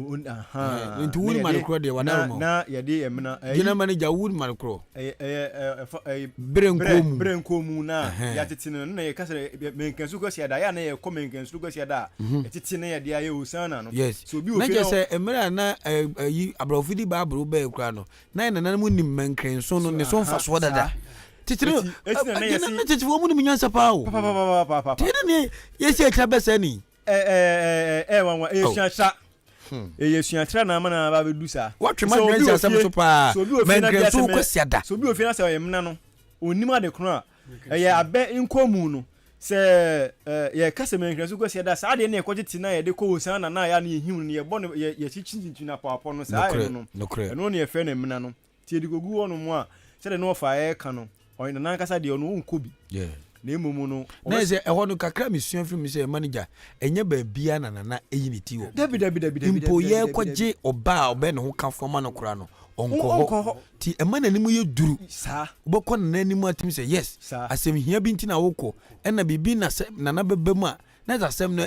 Nti wo nim ade korɔ deɛ wada ma. Na yɛde ɛmena. Gyina ma ne gya wo nim ade korɔ. Berɛ nkɔɔ mu. Berɛ nkɔɔ mu na yɛatete no na yɛka sɛ mɛnkansu kwasiada yɛ a na yɛkɔ mɛnkansu kwasiada a yɛtete na yɛde ayɛ osana no. Yes. Sɛ obi wɔ Na fie kyerɛ na sɛ mmerɛ a na ayi aborɔfo di Bible bɛɛ koraa no, na yɛn nananom nim mɛnkrenso no ne so mfasoɔ dada. Tete no, Eti eti na na gyina yɛsi na tetefoɔ mu nim nyansa paa o. papapapapapa. Nti yɛde ne yɛsi akyira bɛsɛe ne yi. Ɛ ɛ ɛ ɛ nwanwa ɛyɛ Oh. suakyira. Ɛyɛ suakyira na ama na aba abɛdu saa. Wɔtwe Sɛ m'adwene obi si wɔ asɛm fie so paa. sɛ obi wɔ fie na bia Mɛnkrenso sɛ mɛ Kwasiada. sɛ obi wɔ fie na sɛ ɔyɛ mena no onim ade kono a ɛyɛ abɛ nkɔmu no Sɛ yɛka sɛ Manhwɛso Kwasiada, saa adeɛ no a yɛkɔtete no a yɛde kɔ Hosana no a yɛ a na yɛhim no, yɛbɔ no, yɛkyinkyinkyini no apɔapɔ no, saa ɛno no, ɛno na yɛfrɛ no amena no. Nti yɛde kɔgu hɔ nom a, sɛdeɛ na ɔfa ɛreka no, ɔyɛ n'ankasa deɛ ɔno ɔnkɔ bi. Na mmom no, Na ɛsɛ ɛhɔ no kakra mesua firi mu sɛ manager ɛnyɛ baabia na nana ɛyi ne ti wɔ. Dabi dabi dabi dabi. Mpo yɛkɔgye ɔbaa a ɔbɛn ne ho kafoɔ ma no koraa no ɔnkɔ hɔ. Nti ɛma n'anim yɛ duru. Wobɛkɔ nana anim atim sɛ yes asɛm hia bi nti na wokɔ ɛna biribi na sɛ nana bɛba mu a na sɛ asɛm no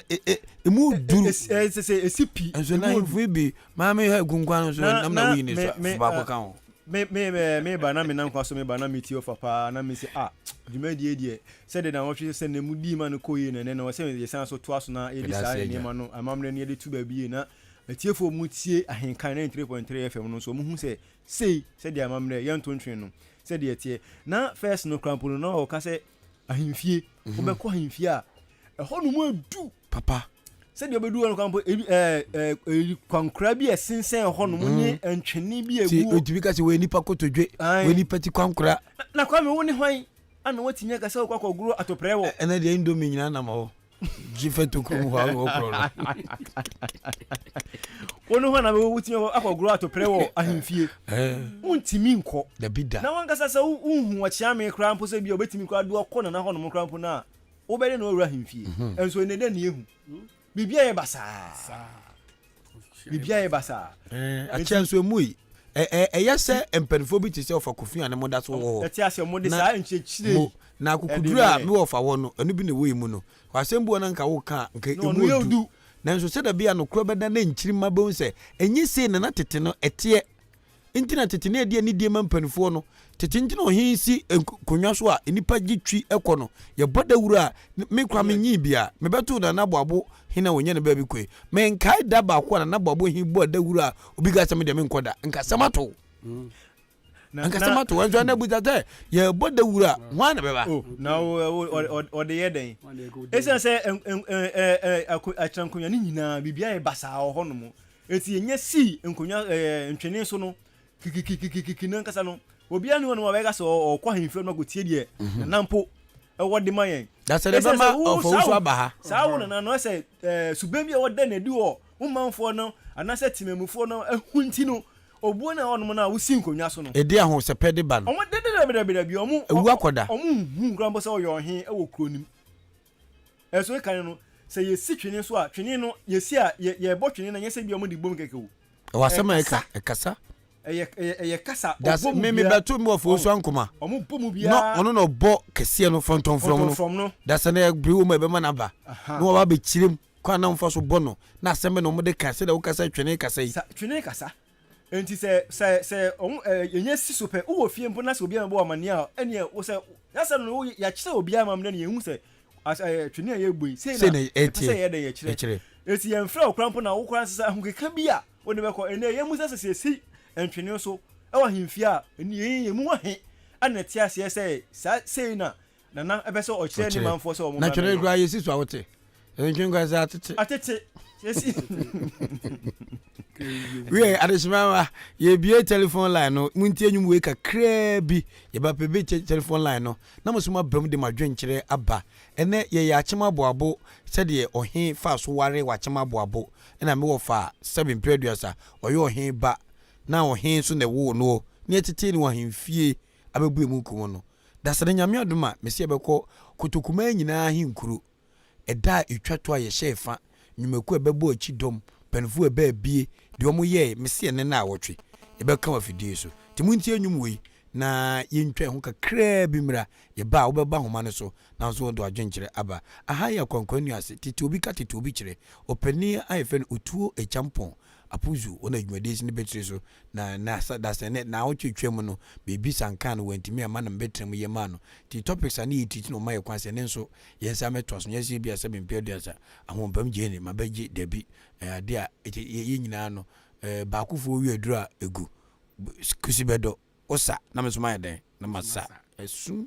ɛmu duru. Ɛsi pi. Nso na ahemfo yi bi maame hɛ gu nkwan no so nam na woyi ne so a baako ka ho. Me me me me ba na me nam kwa so me ba na me ti ɔfa paa na me sɛ ah dwumadie deɛ sɛdeɛ na wɔtwe sɛ na mu dii ma no kɔ yie na ɛnɛ na wɔsɛ yɛsan so toa so na yɛde saa nneɛma no amammerɛ no yɛde to baabi yie na atiefoɔ mu tie Ahenkan 93.3 FM no nso wɔn hu sɛ sei sɛdeɛ amammerɛ yɛnto ntwene no sɛdeɛ ɛteɛ na first no koraa mpo no na wɔka sɛ ahemfie wobɛkɔ ahemfie a ɛhɔ nom adu papa sɛdeɛ wobɛdu hɔ no koraa mpo ebi ɛɛ ɛɛ kwankora bi a ɛsensɛn hɔ nom ne ntwene bi a ti egu hɔ otumi ka sɛ wei nipa kotodwe wei nipa ti kwankora na Kwame wo ne hwan ana watumi aka sɛ wokɔ akɔgoro atoprɛ wɔ ɛnɛ deɛ indomie nyinaa nam hɔ gye fɛ to kurom hɔ a wɔkorɔ no wo ne hwan na wotumi akɔgoro atoprɛ wɔ ahemfie wontumi nkɔ dabi da na wankasa sɛ wonhu ɔkyeame koraa mpo sɛ bi a wobɛtumi koraa de ɔkɔ nana hɔnom koraa mpo no a wobɛde na wawura ahemfie nso ɛnɛ dɛ ne yɛhu biribi ayɛ basaa biribi ayɛ basaa akyɛ nso emu yi ɛyɛ sɛ mpanimfoɔ bi te sɛ ɔfa kofi a ne mo da so wɔ hɔ ɛte asɛ mo de saa nkyerɛkyerɛ yi na akokoduru a me wɔfa wɔ no ɛno bi na ɛwɔ yi mu no asɛm bi wɔ no nka woka nka emu odu nanso sɛ dabi a nokorɛ bɛda na nkyiri mma bɛhu sɛ ɛnyɛ sei na na tete no ɛteɛ nti na tete no ɛde anidie ma mpanimfoɔ no. Tete nti na ɔhene si nkonnwa so a nnipa gye twi kɔ no. Yɛbɔ dawuro a, me koraa menyii bi a, mebɛtoo Nana Boabo hene a ɔnya ne baabi kɔe. Menkae da baako a Nana Boabo hene bɔɔ dawuro a obi kaa sɛ me deɛ menkɔ da. Nka asɛm ato wo. Nka asɛm ato wo. Nso ɛnna busa sɛ yɛbɔ dawuro a, hwan na bɛba? Oh, na ɔde yɛ dɛn? Ɛsiane sɛ akyerɛ nkonnwa no nyinaa biribi ayɛ basaa wɔ hɔnom. Enti yenya sii nkonnwa ɛɛ ntwene so no, kikikikikiki no ankasa no, obiara nni hɔnom a ɔbɛka sɛ ɔrekɔ ahemfie no akɔtie deɛ nana mpo wɔ de ma yɛn. Na sɛ de bɛma ɔfɔwusu aba ha. Saa wo nana no, ɛsɛ ɛɛ suban bi a wɔda no adi wɔ wo manfoɔ no anaasɛ temamufoɔ no ho nti no, obuo no a ɛwɔ hɔnom no a wosi nkonnwa so no. Ɛde ahosɛpɛ de ba no. Wɔn dabidabidabi, wɔn. Awu akɔda. Wɔn nhu koraa mpo sɛ ɔyɛ ɔhen wɔ kuro no mu. Ɛso kan no, sɛ yɛsi twene so a, twene no, yɛsi a, yɛ, yɛbɔ twene no, ɛnyɛ sɛ bi a wɔde bom kɛkɛ o. Ɛwɔ asɛm a ɛka, ɛkasa. Ɛyɛ, ɛyɛ, ɛyɛ kasa. Das, Ɔbɔ mu me, me biara. bɛto me wɔ fo so ankoma. Ɔmo bɔ mu No, biara. ɔno na ɔbɔ kɛseɛ no, fɔntɔmfrɔm no. Fɔntɔmfrɔm no. Dasɛ na ɛbere wɔ mu a ɛbɛma no aba. Aha. Na wɔaba abɛkyerɛ mu kwan a na wɔfa so bɔ no, na asɛm bɛ na wɔde ka, sɛdeɛ woka sɛ twene kasa yi. Sa, twene kasa. Enti sɛ, sɛ, sɛ ɔmo, ɛɛ, yɛnya si so pɛ, wowɔ fie mpo na sɛ obi ammɛbɔ wo amanneɛ a, ɛnneɛ wo sɛ, yɛasɛm no, wo, yɛakyerɛ obiara amammerɛ na yɛhu sɛ, as, ɛɛ, twene a yɛrebɔ yi, sei Sei na na yɛpɛ sɛ ɛteɛ, yɛyɛ dɛn, yɛkyerɛ. ɛkyerɛ. Enti yɛmfrɛ wo koraa mpo na wo koraa nso sɛ ahokeka bi a wode bɛkɔ. Ɛnnɛ, yɛmmu sɛ sɛ yɛsi ntwene so wɔ ahemfie a, ɛnne yɛn, yɛn mu ahe na ɛte aseɛ sɛ saa, sei na Nana ɛpɛ sɛ ɔkyerɛ ne Ɔkyerɛ. manfoɔ sɛ wɔn Na mmra twene mmɛyɛ. koraa yɛsi so a wote. Ntwene koraa sɛ atete. Atete. Yɛsi. Wiɛ, adehyema ma yɛbie telephone line no, montie nnwom wei kakraa bi. Yɛba pɛ bi telephone line no, na mo nso moaba mu de mo adwenkyerɛ aba. Ɛnnɛ yɛyɛ akyem aboabo sɛdeɛ ɔhe faa so waree w'akyem aboabo. Ɛna me wɔfa sɛbe mprɛ aduasa, ɔyɛ ɔhe ba, na ɔhe nso na ɛwoo noɔ, na yɛtetee no wɔ ahemfie abɛbue mu nkɔmmɔ no. Dasani Nyame adom a, mese yɛbɛkɔ Kotokumaa nyinaa ahenkuro. Ɛda a ɛtwa to a yɛhyɛɛ fa, nnwumakuo a ɛbɛbɔ akyi dɔm, mpaninfoɔ a ɛbaa bie, deɛ wɔn yɛɛe, mese ɛnnɛ naawɔtwe, yɛbɛka wɔ afidie so. Nti montie nnwom wei na yɛntwa ɛho kakraa bi mmra, yɛba a wobɛba ahoma no so na wo nso wode w'adwenkyerɛ aba. Aha yɛ Akwankwa Nnuase, tete obi ka tete obi kyerɛ, ɔpanin a yɛfrɛ no Otuo Acheampong Apuzu, ɔna dwumadie si ne batiri so. Na na sa dasɛn nɛ naawɔtwe etwa mu no biribi sankaa no wantumi amma na mebɛtena mu yɛ maa no nti topics a ne yɛ treat no ɔma yɛ kwan sɛ ne nso yɛn nsa mɛtoa so nyɛ sɛ ebia sɛ mempɛ aduasa ahoɔmpam gyeene mabɛgye dabi ɛyɛ adeɛ a ɛkyɛ yɛ yɛ nyinaa no ɛɛ baakofoɔ wie aduro a egu kusi bɛdɔ wosa na me nso mayɛ dɛn na masa ɛsum.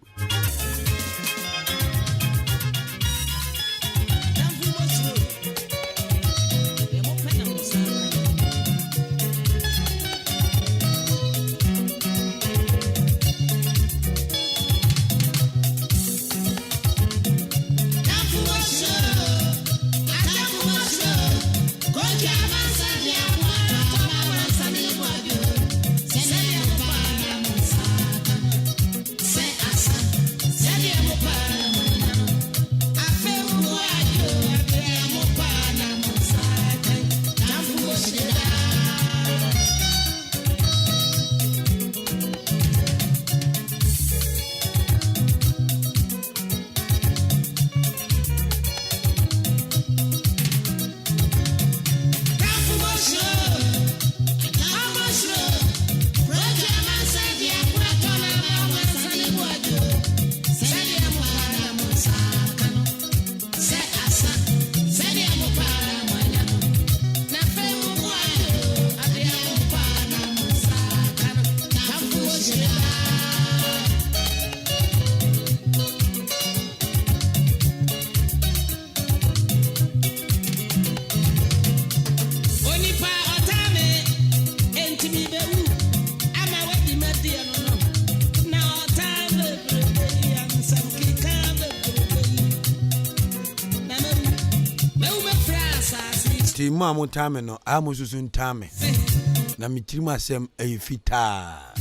Nti mo a motaa me no, a mo nso so ntaa me. Na me tirim asɛm ɛyɛ fitaa.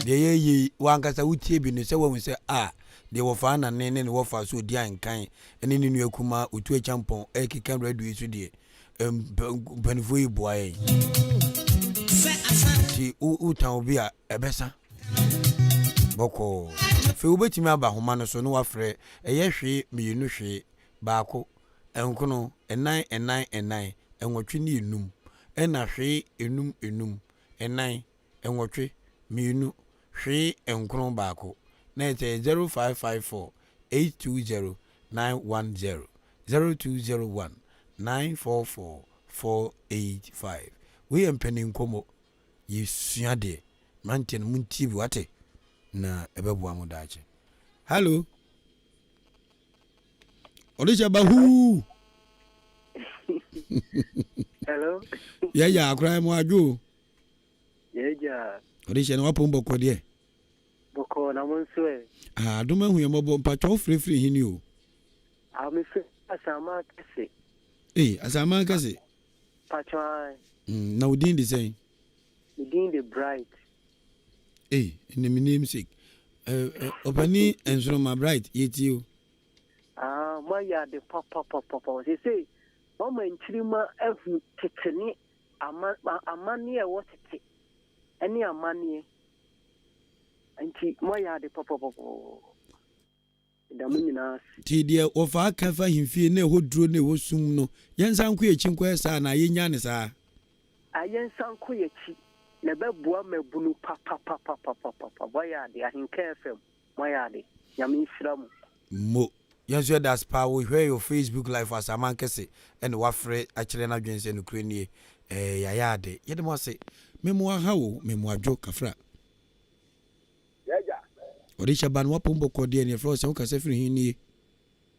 Deɛ yɛyɛ yi, w'ankasa wotie bi no sɛ woahu sɛ a, deɛ wɔfaa nane ne ne wɔfa so ɔdi ankan ne ne nua kumaa Otu Acheampong ɛrekeka radio yi so deɛ, mpanimfoɔ yi boa yɛn. Nti wotan obi a, ɛbɛsa bɔkɔɔ. Afei wobɛtumi aba ahoma no so na wafrɛ, ɛyɛ hwee mmienu hwee baako nkono nnan nnan nnan nwɔtwe ne enum ɛna hwee enum enum nnan nwɔtwe mmienu hwee nkron baako na ɛsɛ 0554 820 910 0201 944 485. Wei yɛ mpanin nkɔmmɔ. Yɛsua deɛ. Mmeranteɛ no montie bi wate na ɛbɛboa mo daakye. Hello. Ɔde hyɛ ba huu. Hello. Yɛyɛ akora mo adwo o. Yɛgya. Ɔde hyɛ no wapɔn bɔkɔ deɛ. Bɔkɔ na mo nso ɛ. Ah, adom ahu yɛn mmɔbɔ mpatwa wo firifiri hene o. Ah, me firi Asaman kɛse. Ee, Asaman kɛse. Patwa an. Mm, na wo din de sɛn? Me din de Bright. Ee, ɛnna me namesake. Ɔpani Nsoroma Bright, yɛtie o. Ah, moayɛ ade papapapapa. Seesei, moama nkyirimma ahu tete ne ama, amanneɛ a ɛwɔ tete ne amanneɛ. Nti, moayɛ ade papapapa. Meda mo nyinaa ase. Nti deɛ wɔfaa ka fa ahemfie na ɛhɔ duro na ɛhɔ sum no, yɛnsan nkɔ yɛn akyi nkɔyɛ saa anaa yɛnnyaa no saa? A Yɛnsan nkɔ yɛn akyi na ɛbɛboa mmabunu papapapapapapa. Moayɛ ade, Ahenka FM, moayɛ ade. Nyame nhyira mo. Mo. Yɛn nso yɛda ase paa wo hwɛ yɛ Facebook live wɔ Asaman kɛse ɛna wafrɛ akyerɛ n'adwene sɛ nokorɛ nie ɛɛ yayɛ ade yɛda mo ase me mo aha o me mo adwo kafra. Y'agya. Ɔde hyɛ ba no w'apom bɔkɔ deɛ neɛ frɛ wo sɛ wo kasa firi he nie.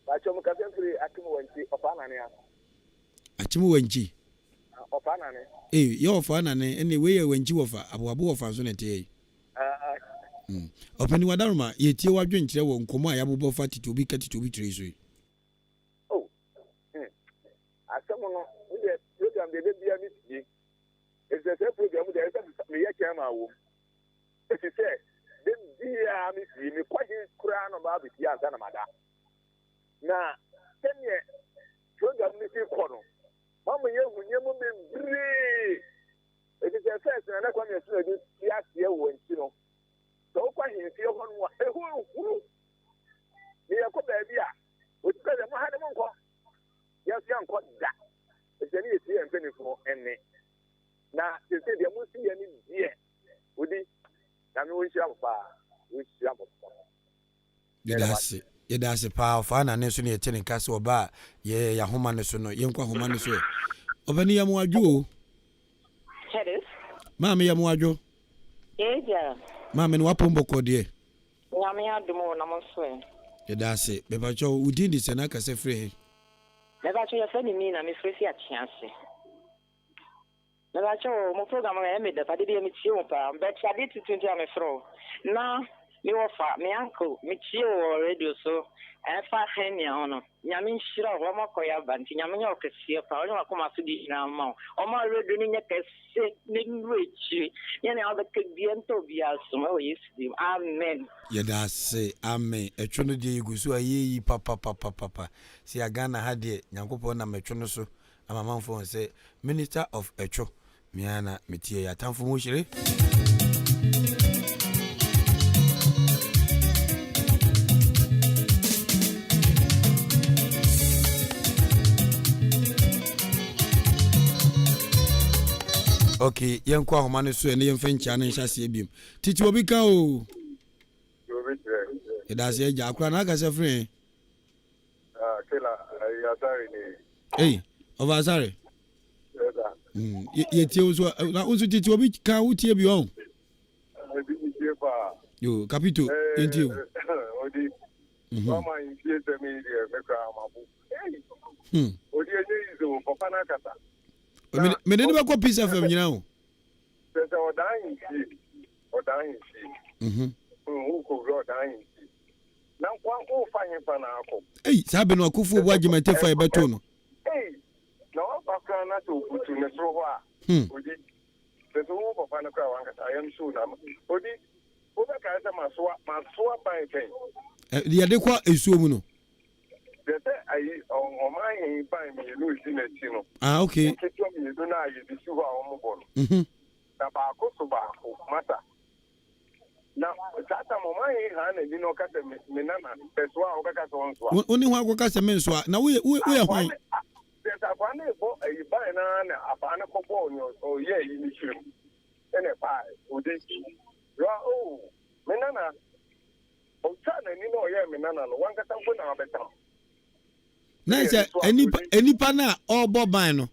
Pakyɛ mo kasa firi Akyem Wankyi Ɔfaa Nane a. Akyem Wankyi. Ah Ɔfaa Nane. Ei yɛ Ɔfaa Nane ɛne wei yɛ Wankyi wɔfa Aboabo wɔfa nso na ɛteɛ yi. Ah ah. Mm Ɔpani Wadaroma yɛtie w'adwenkyerɛ wɔ nkɔmɔ a yɛabobɔ fa tete obi ka tete obi tire yi so yi. Oh hmm asɛm no me deɛ program deɛ da biara me tie efisɛ saa program deɛ ɛsɛ sɛ meyɛ chairman wɔ mu. Efisɛ da biara mifie, mekɔ he koraa na ɔbaa abefie ansa na mada. Na sɛdeɛ program no si kɔ no, mama yɛahu nneɛma bebree. Efisɛ first na na Kwame Asuadu te aseɛ wɔ nti no, sɛ wokɔ ahemfie hɔ nom a, ɛhɔ ehuru. Ne yɛkɔ baabi a, wɔti ka sɛ, mo ha de monkɔ. Yɛn nso yɛnkɔ da. Efisɛ ne yɛtie yɛn mpanimfoɔ nne. Na seesei deɛ mosi yɛ ne deɛ, Odi, Nyame ɔnhyira mo paa, ɔnhyira mo paa. Yɛda ase, yɛda ase paa. Ɔfaa na ne nso ne yɛte ne nka sɛ ɔba a yɛ yɛahoma no so no, yɛnkɔ ahoma no so ɛ. Ɔbɛne yɛ mo adwo o. Hello. Maame yɛ mo adwo. Yɛagya. Maame no wapom bɔkɔ deɛ. Nyame adom o, na mo nso ɛ. Yɛda ase. Mepakyɛw, wo din de sɛn na akasa firi he? Mepakyɛw yɛfrɛ me Mina, mefrɛ fi Akyease. Mepakyɛw o, mo program no ɛyɛ me dɛ pa, da biara me tie wo paa, but ade titiriw nti a me frɛ wo, na me wɔfa, me uncle, me tie wo wɔ radio so, ɛfa hernia ho no, Nyame nhyira wo, wama kɔyɛ aba nti Nyame nyɛ wo kɛseɛ paa, ɔnyɛ wakoma so deɛ nyinaa mma wo, ɔma radio no nyɛ kɛse, ne nnuru akyire, nyɛ nea wobɛka biara ntɔ obiara som, ɛwɔ Yesu din mu, amen. Yɛda ase amen ɛtwo no deɛ yɛgu so a yɛyi papapapapa sɛ ya Ghana ha deɛ Nyankopɔn nam ɛtwo no so ama amanfoɔ ahu sɛ Minister of Ɛtwo, me ara na meteɛ yi. Atamfo mu hyere. Ok, yɛnkɔ ahoma no so ɛne yɛmfa nkyia no nhyɛ aseɛ biom. Titi obi ka o. Yɛda ase agya akora na akasa firi he? Ah, Kela, ayi Asare ni. Ei, ɔfa Asare. Yes, sir. Mm, yɛtie wo so, eh, na wo nso tete obi ka wotie bi ɔn. Ebi mi tie paa. Yo, kapito, eh, yɛntie wo. Odi, mhm. wama ntie sɛm yi deɛ me koraa mabo. Ei, hmm. odi enye yi so, papa no akasa. Mede ne bɛkɔ Peace FM nyina o. Sɛ sɛ ɔdan ahemfie, ɔdan ahemfie. Mhm. Wokɔ wura ɔdan ahemfie. Na wa wofa hefa na akɔ? Ei, saa bɛ no Akuffo Obu Agyeman Tefa yɛbɛtoo no. Ei, na wafa koraa. sɛ obutu ne soro hɔ a, odi. Sɛ sɛ wohu papa no koraa wankasa ayam hyew na odi. Wobɛkae sɛ masoa masoa ban pɛn. Yɛde kɔ nsuo mu no. Deɛ sɛ ayi ɔman he ban mmienu esi n'akyi no. Ah, okay. Nketewa mmienu no a yɛde si hɔ a wɔbɔ no. Na baako so baako masa. Na saa tam ɔman he haa n'ani na ɔka sɛ me nana bɛsoa a wobɛka sɛ ɔnsoa. Wo ne ho akɔka sɛ mensoa na woyɛ woyɛ hwan? Sɛ sɛ akwaa no rebɔ ayi ban no ara na abaa no kɔbɔɔ nea ɔyɛɛ ayi no tirim ɛna ɛbaa odi. Ra oh me nana ɔtwaa n'ani na ɔyɛɛ me nana no wankasa mpo na wabɛtam. Na sɛ nipa nipa no a ɔrebɔ ban no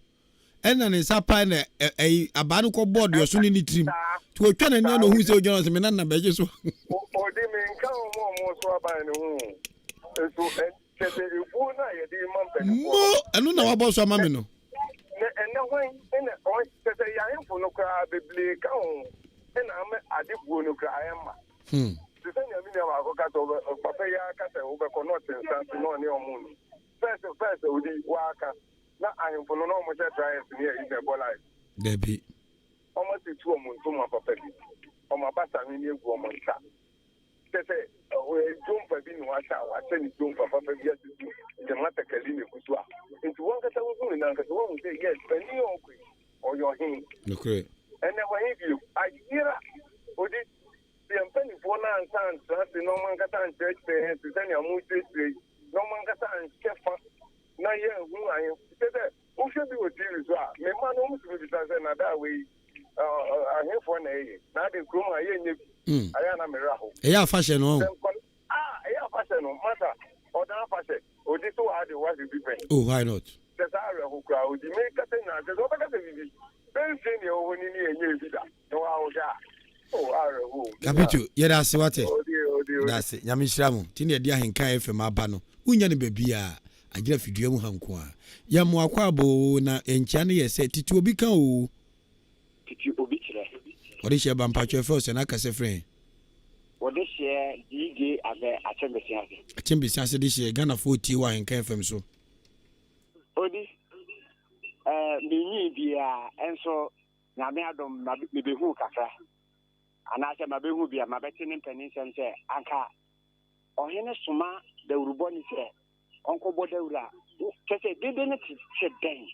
ɛna ne nsa pae na ɛyi abaa no kɔbɔɔ deɛ ɔso ne ne tirim nti ɔtwa n'ani na ɔhu sɛ ɔgyina hɔ sɛ me nana bɛgye so. Ɔde me nka wɔn a wɔn so aban no ho nso kyɛ sɛ ebuo no a yɛde ma mpanimfoɔ. Mo ɛno na wabɔ so ama me no. Na ɛnɛ hwan ɛna kyɛ sɛ yɛn ahemfo no koraa bebree ka ho ɛna ama ade buo no koraa ɛmma. Te sɛ nea me nua baako ka sɛ papa yi ara ka sɛ wobɛkɔ na ɔte nsa ase na ɔne ɔmo ni fɛs fɛs odi waka na ahemfo no na ɔmo hyɛ trials ne ayi na ɛbɔ life. Dabi. Ɔmo atutu ɔmo ntoma papa bi ɔmo abasa hwene egu ɔmo nsa kyɛ sɛ dwompa bi na wahyɛ a wahyɛ ne dwompa papa bi atutu ne matakali na egu so a nti wankasa wohu ne nankasa wohu sɛ yes panin a ɔkɔ yi ɔyɛ ɔhen. Nokorɛ. Ɛnɛ ɔhen bio ayera odi sɛ yɛn mpanimfoɔ no ansa antra ase na wɔn ankasa ankyerɛkyerɛ yɛn te sɛ nea morekyerɛkyerɛ yi na wɔn ankasa anhyɛ fa na yɛanhu ahemfo kyɛ sɛ wohwɛ bi wɔ TV so a me mma no wɔn tumi bisa sɛ na daa wei ahemfoɔ na ɛyɛ na ade kurom a yɛnyɛ bi ayɛ na mmerɛ ho ɛyɛ afahyɛ no ɔn ah ɛyɛ afahyɛ no masa ɔdan afahyɛ odi so wɔ ade wahwɛ bi pɛn oh why not sɛ saa awerɛho koraa odi me kasa nyinaa sɛ sɛ wɔbɛkasa biribi bɛnsie nea ɛwɔ hɔ ni ne ɛnyɛ bi da na wɔawohwɛ a Kapito, yɛda ase wate. Yɛda ase. Nyame nhyira mo. Ti na yɛde Ahenka FM aba no. Wonnya no baabiara. Agyina fidua mu ha nko ara. Yɛ mo akwaaba oo na nkyea no yɛ sɛ titi obi ka oo. Titi obi kyerɛ. Wɔde hyɛ ba mpakyɛ ɛfrɛ wo sɛn akasɛ frɛ yɛn. Wɔde hyɛ DJ Abɛ Akyem Besiase. Akyem Besiase de hyɛ Ghanafoɔ tie wɔ Ahenka FM so. Odi, eh, mennyii biaa, nso Nyame adom ma mebehuu kakra, anaasɛ mabehu bi a, mabɛte ne mpaninsɛm sɛ anka ɔhene soma dawurubɔni sɛ ɔnkɔbɔ dawuru a, kyerɛ sɛ dede no te sɛ dɛn?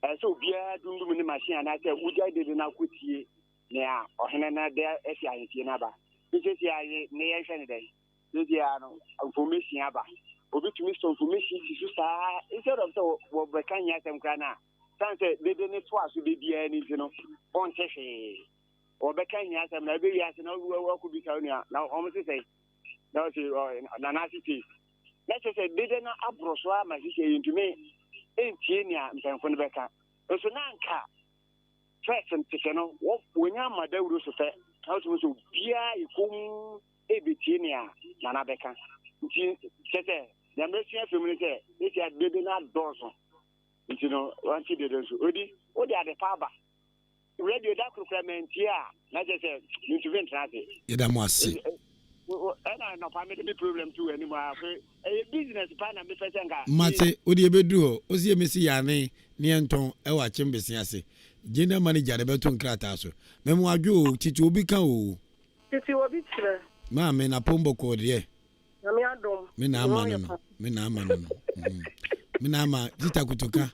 Ɛsɛ sɛ obiara dundum ne machine anaasɛ wogyae dede no akɔtie nea ɔhene no de asi ahemfie no aba. Ne seesei a ne yɛhwɛ ne dɛn? Seesei a no information aba. Obi tumi sɔ information si so saa instead of sɛ wɔbɛka hia asɛm koraa no a, Esiane sɛ dede no toa so da biara no nti no, wonte hwee. Wɔbɛka hia asɛm na ɛbɛwie ase na wɔakɔbisa wo nua na wɔn se sɛn na ɔse nana ase sei. Na kyerɛ sɛ dede no aboro so ama sisi yɛntumi ntie nea mpanyinfo no bɛka. Nso na anka first tete no wɔnya ama dawuro so pɛ na wotumi sɛ obiara yɛ komm ɛbɛtie nea nana bɛka. Nti kyerɛ sɛ nea mɛsua afiri mu ne sɛ ɛsia dede no adɔɔso. Nti no wante dede nso. Odi, wode ade pa aba. Radio da koro koraa mantie a, na kyerɛ sɛ mentumi ntena ase. Yɛda mo ase. Ɛna nɔpa mede me problem to w'anim a, afei ɛyɛ business pa na mepɛ sɛ nka. Mate, wode yɛbɛduru hɔ. Wo se yɛmmɛsi yɛn ane ne yɛntɔn wɔ Akyem Bese ase. General manager de bɛto nkrataa so. Memo adwo oo, tete obi ka oo. Tete obi kyerɛ. Maame, Napon bɔkɔɔ deɛ. Nyame adom. Me na ama no no. Me na ama no no. Mm. Me na ama Tita Kotoka.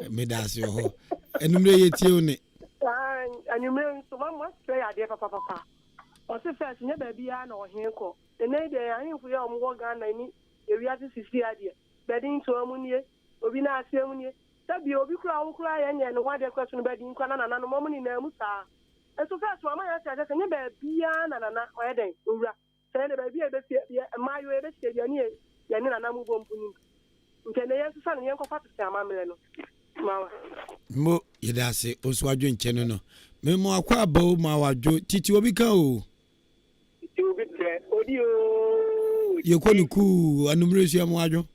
Me da ase wɔ hɔ. Anumere yɛ tie wo ne. Anumere nso ma mo asrɛ yɛ adeɛ papapapa. Ɔse first nyɛ baabi ara na ɔhen kɔ. Ɛnɛ yi deɛ ahemfo yɛ ɔmo wɔ Ghana ni ewiase sisi adeɛ. Bɛdi ntoa mu nie. Obi na aseɛ mu nie. Sɛbi obi kura wo kura yɛ nyɛ ne ho adeɛ kura so no bɛdi nkura na nananom ɔmo nyinaa mu saa. Nso first wama yɛate aseɛ sɛ nyɛ baabiara na Nana ɔyɛ dɛn? Owura. Sɛ yɛn deɛ baabi a yɛbɛsie yɛ mmaayewa yɛbɛhyia bi ɛne yɛne Nana mu bɔ mpo nim. Nti ɛnɛ yɛnsesa no yɛnkɔfa tete amammerɛ no. Mawa. Mo yɛda ase wo nso wadwen kyɛ no no me mo akɔ aba o ma wadwo titi obi ka o. Titi obi kyɛ odi o. Yɛkɔ no kuu anumere sua mo adwo.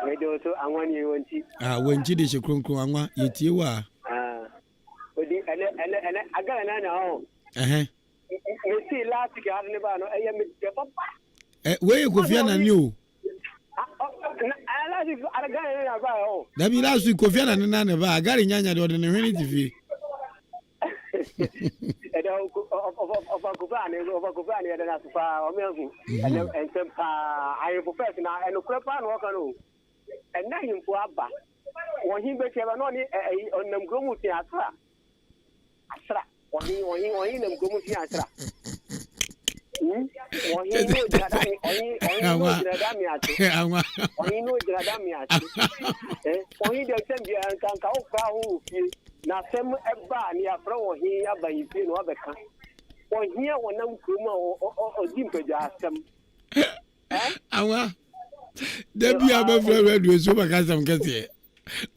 Mede wo so anwa ni wɔnti. Ah wɔnti de hyɛ kronkron anwa yɛtie wo a. Ah. Odi ɛnɛ ɛnɛ ɛnɛ agana na na ɔn. Ɛhɛn. Me si last week adi ne ba no ɛyɛ me dɛ papa. Ɛ wei yɛ Kofi Annan ni o. Na ɛla Last week gari ne na ba o. Dabi last week Kofi Annan ne na ne ba gari nyanya deɛ ɔde ne hwene te fie. Ɛdɛ ɔfa Kofi Annan ɔfa Kofi Annan yɛda no ase paa ɔmo ahu ɛnɛ nsɛm paa ahemfo first na ɛnokorɛ paa na ɔka no o ɛnɛ ahemfo aba wɔn he bɛhyia ba na ɔne ɛyi ɔnam kurom tia asra. Asra. Ɔhe ɔhe ɔhe nam kurom fi asra. Hmm? Ɔhe ne ogyina da me ɔhe ɔhe ne ogyina da me ase. Ɔhe ne ogyina da me ase. Eh, ɔhe deɛ sɛm biara nka nka wofra ho wɔ fie na asɛm ɛba a ne yɛafrɛ ɔhe aba yɛ fie na wabɛka. Ɔhe a wɔnam kurom a ɔdi mpagya asɛm. Eh? Awa. Da bi a bɛfrɛ radio so bɛka asɛm kɛseɛ.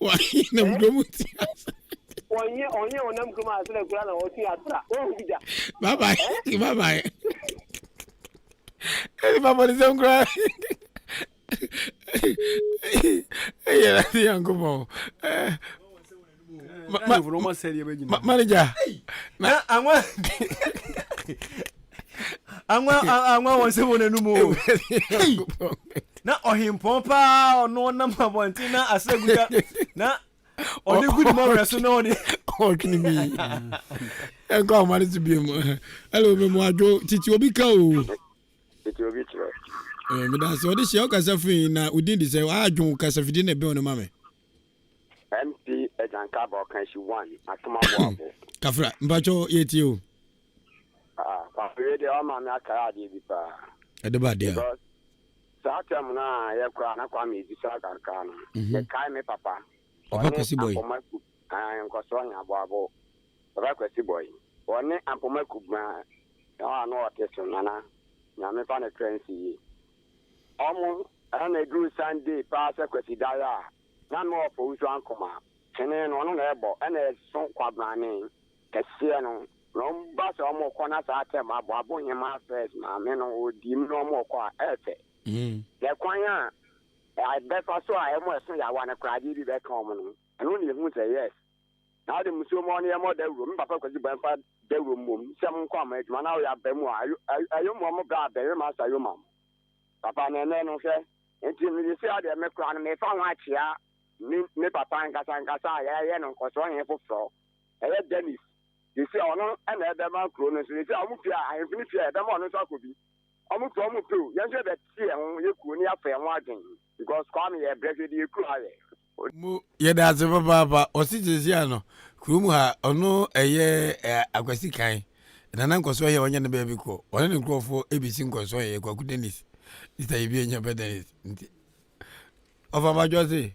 Wɔnam kurom ti asa. Wɔnyɛ ɔnyɛ ɔnam kurom asra kura na ɔti asra. Wɔn bi da. Bye bye. Bye bye. Ɛni papa ne sɛm kura. Ɛyɛ ɛdi yankopɔn. Manager. Na anwa anwa anwa wɔn sɛ wɔn anum o. Na ɔhempɔn paa ɔno ɔnam abɔnten na asɛ guta na ɔde gu ne mɔwerɛ so na ɔde. Ɔtwene mi. Ɛnkɔ ahoma no so bio mu. Ɛlɛ omi mu adwo titi obi ka o. Titi obi kyerɛ. Ɛɛ medase ɔde hyɛ ɔkasa fii na odin de sɛ adwo kasafidie na ɛbɛn no ma me. MP Agyanka Bɔkanhyi one Atom Aboabo. Kafra, mpakyɛw yɛtie o. Ah, papa wei deɛ wama me akae adeɛ bi paa. Ɛde ba adeɛ a. Because saa term no a yɛkora na Kwame ebisa kakra no, mhm. mekae me papa. Papa Kwasi Boy. Ampoma Kub, ah, Nkɔsoɔ Hene Aboabo. Papa Kwasi Boy. Ɔne Ampoma Kubma, a na ɔte so, Nana. Nyame fa ne kra nsi yie. Ɔmo ɛna eduru Sunday paa sɛ Kwasidae a, na me ɔfo wusu ankoma twene no ɔno na ɛbɔ ɛna ɛso kwabrane kɛseɛ no na ɔmo ba sɛ ɔmo kɔ na saa tɛm abɔ abohemaa first maame no ɔdi mu na ɔmo kɔ a ɛɛfɛ na ɛkwan a ɛbɛfa so a ɛmo ɛso yawa no koraa adeɛ bi bɛka ɔmo no ɛno na ehu sɛ yes na ɔde musuo ma ɔno yɛmɔ dawuro me papa Kwasi bɔ ɛmfa dawuro mmom sɛ mo nkɔ ama adwuma na ɔyɛ aba mu a ayo mu ɔmo bra abɛyere ma asa ayo ma mo papa na ɛnɛ no hwɛ nti me sɛ adeɛ me koraa no mefa ho akyea me me papa ankasa ankasa a yɛayɛ no nkɔsoɔ he foforɔ ɛyɛ Dennis sisi a ɔno ɛna ɛbɛma kuro no nso sisi a ɔmo fie a ahemfo no fie a ɛbɛma ɔno nso akɔ bi ɔmo fie ɔmo pɛ o yɛn nso yɛbɛte yɛn ho yɛ kuo ne yɛafa yɛn ho adwen because Kwame yɛ brɛ hwɛ deɛ kuro ayɛ. Mo yɛda ase papaapa ɔse sɛsi a no kurom ha ɔno ɛyɛ akwasi kan nana nkɔsoɔ yɛ ɔnyɛ ne baabi kɔ ɔne ne nkurɔfoɔ ɛbɛsi nkɔsoɔ yɛ kwaku dennis sista yɛ bi ɛnyɛ pɛ dennis nti ɔfa badwɔ se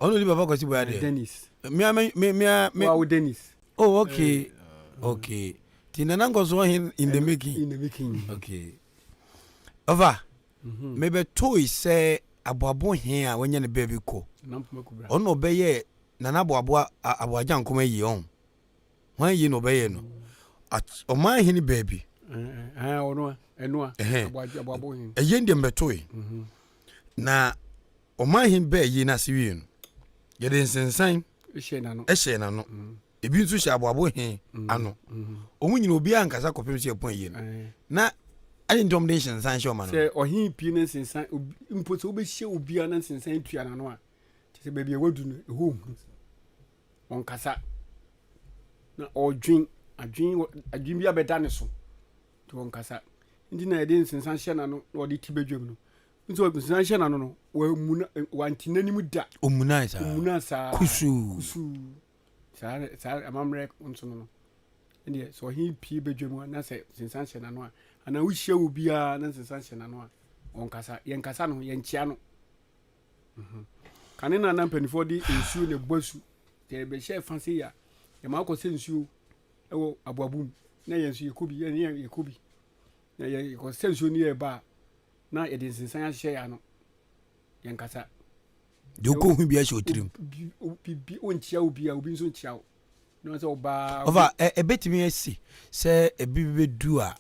ɔno di papa kwasi boy adeɛ dennis mea me me mea me wow dennis oh okay okay ti nana nkɔsoɔ hin in the making in the making okay ɔfa Mebɛtoe sɛ aboabo he a wanya ne baabi kɔ. Ɔno na ɔbɛyɛɛ Nana Aboaboa Aboagyankoma yie ɔho. Hwan yie na ɔbɛyɛɛ no? Ɔman hene baabi. Ɛyɛ deɛ mebɛtoe. Na ɔman he bɛɛ yie no ase wie no, yɛde nsensan hyɛɛ n'ano. Ebi nso hyɛ aboabo he ano. Wɔn nyina obiara ankasa kɔpem sɛ yɛpɔn ayie no. Na ade nti wɔn de nsensan hyɛ wɔn ano. Sɛ ɔhe pie ne nsensan mpo sɛ wobɛhyia obiara na nsensan tua n'ano a, kyerɛ sɛ baabi a wadu no ɛhɔ hu. Ɔnkasa na ɔdwen adwen adwen bi abɛda ne so nti ɔnkasa. Nti na yɛde nsensan hyɛ n'ano na ɔde ti badwam no. Nso nsensan hyɛ n'ano no wamuna wante n'anim da. Omunae saa. Omunae saa. Kusuu. Kusuu. Saa saa amammerɛ nso no no ɛdeɛ sɛ ɔhene pie badwa mu a na sɛ nsensan hyɛ n'ano a anaa wohyia wɔ biara na nsensan hyɛ n'ano a ɔnkasa yɛnkasa no yɛnkyea no mhm. kane na na mpanimfoɔ de nsuo na ɛbɔ asu sɛ yɛbɛhyɛ ɛfa se yɛ a yɛma akɔ sɛ nsuo ɛwɔ aboabo mu na yɛn nso yɛkɔ bi yɛn yɛkɔ bi na yɛkɔ sɛ nsuo no yɛ ba a na yɛde nsensan ahyehyɛ yɛn ano yɛnkasa Deɛ wokɔ hu bi ahyɛ otirim. Bibi onkyia obi a obi nso nkyia wo. Na sɛ ɔbaa. Ɔfa ɛbɛtumi asi sɛ ebi bɛdu a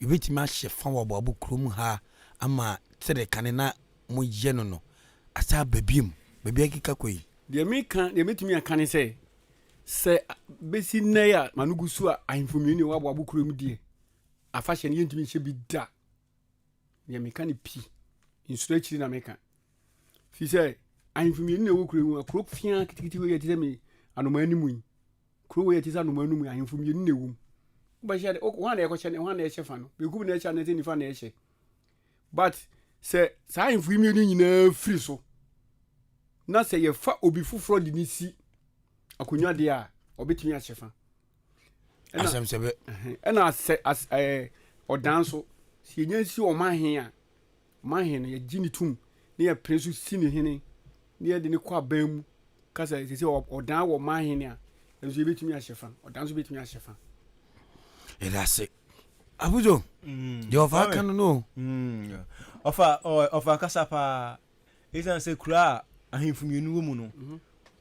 yɛbɛtumi ahyɛ fa wɔ aboabo kurom ha ama sɛdeɛ kane na moyɛ no no asa aba biom baabi akeka kɔ yi. Deɛ meka deɛ mɛtumi aka ne sɛ sɛ bɛsi nnɛ yi a ma no gu so a ahemfo mmienu wɔ aboabo kurom deɛ afahyɛ no yɛntumi nhyɛ bi da. Deɛ meka ne pi. Nsuro akyiri na meka. Fi sɛ ahemfo mmienu na ɛwɔ kuro yi mu. Kuro fia kitikiti wei yɛ te sɛ me anomaa anim yi. Kuro wei yɛ te sɛ anomaa anim yi ahemfo mmienu na ɛwɔ mu. Wobɛhyɛ de hwan na ɛkɔhyɛ ne hwan na ɛhyɛ fa no. Benkum na ɛhyɛ anaasɛ nifa na ɛhyɛ. But sɛ saa ahemfo yi mmienu nyinaa firi so na sɛ yɛfa obi foforɔ de ne si akonnwa deɛ a ɔbɛtumi ahyɛ fa. Asɛm sɛ bɛ. Ɛna sɛ as ɛɛ ɔdan so sɛ yɛnya si ɔman he a ɔman he no yɛgye ne tom ne yɛpene so si ne hene ne yɛde ne kɔ aban mu ka sɛ sɛ sɛ ɔdan wɔ ɔman hene a ɛno nso yɛbɛtumi ahyɛ fa ɔdan nso bɛtumi ahyɛ fa. Yɛda ase abuzo deɛ ɔfa aka no no. Ɔfa ɔfa kasa paa ɛsiane sɛ kura a ahemfo mmienu wɔ mu no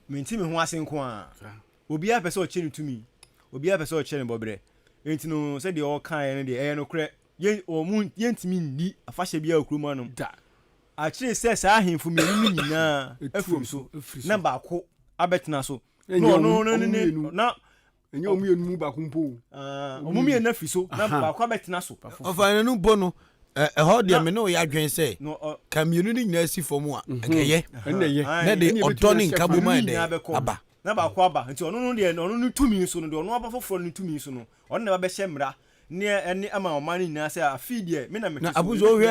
mente me ho ase nko a obiara pɛ sɛ ɔkyerɛ ne tumi obiara pɛ sɛ ɔkyerɛ ne bɔberɛ nti no sɛdeɛ ɔkaeɛ no deɛ ɛyɛ nokorɛ yɛntumi nni afahyɛ biara wɔ kurom anom da akyerɛ sɛ saa ahemfo mmienu no nyinaa afiri so na baako abɛtena so na ɔno no ne na ɛnyɛ ɔmo mmienu mu baako mpo ɔmo mmienu afiri so na baako abɛtena so. Ɔfa no mpo no ɛhɔ deɛ me ne ɔyɛ adwene sɛ ka mmienu no nyinaa si fam a nkɛyɛ na de ɔdɔ ne nka bom ayɛ dɛ aba na baako aba nti ɔno no deɛ ɔno no tumi so no deɛ ɔno aba foforɔ no tumi so no ɔno na ɛbɛhyɛ mmara ne ɛne ama ɔman no nyinaa sɛ afei deɛ me na mete so. Na abuzo wohwɛ.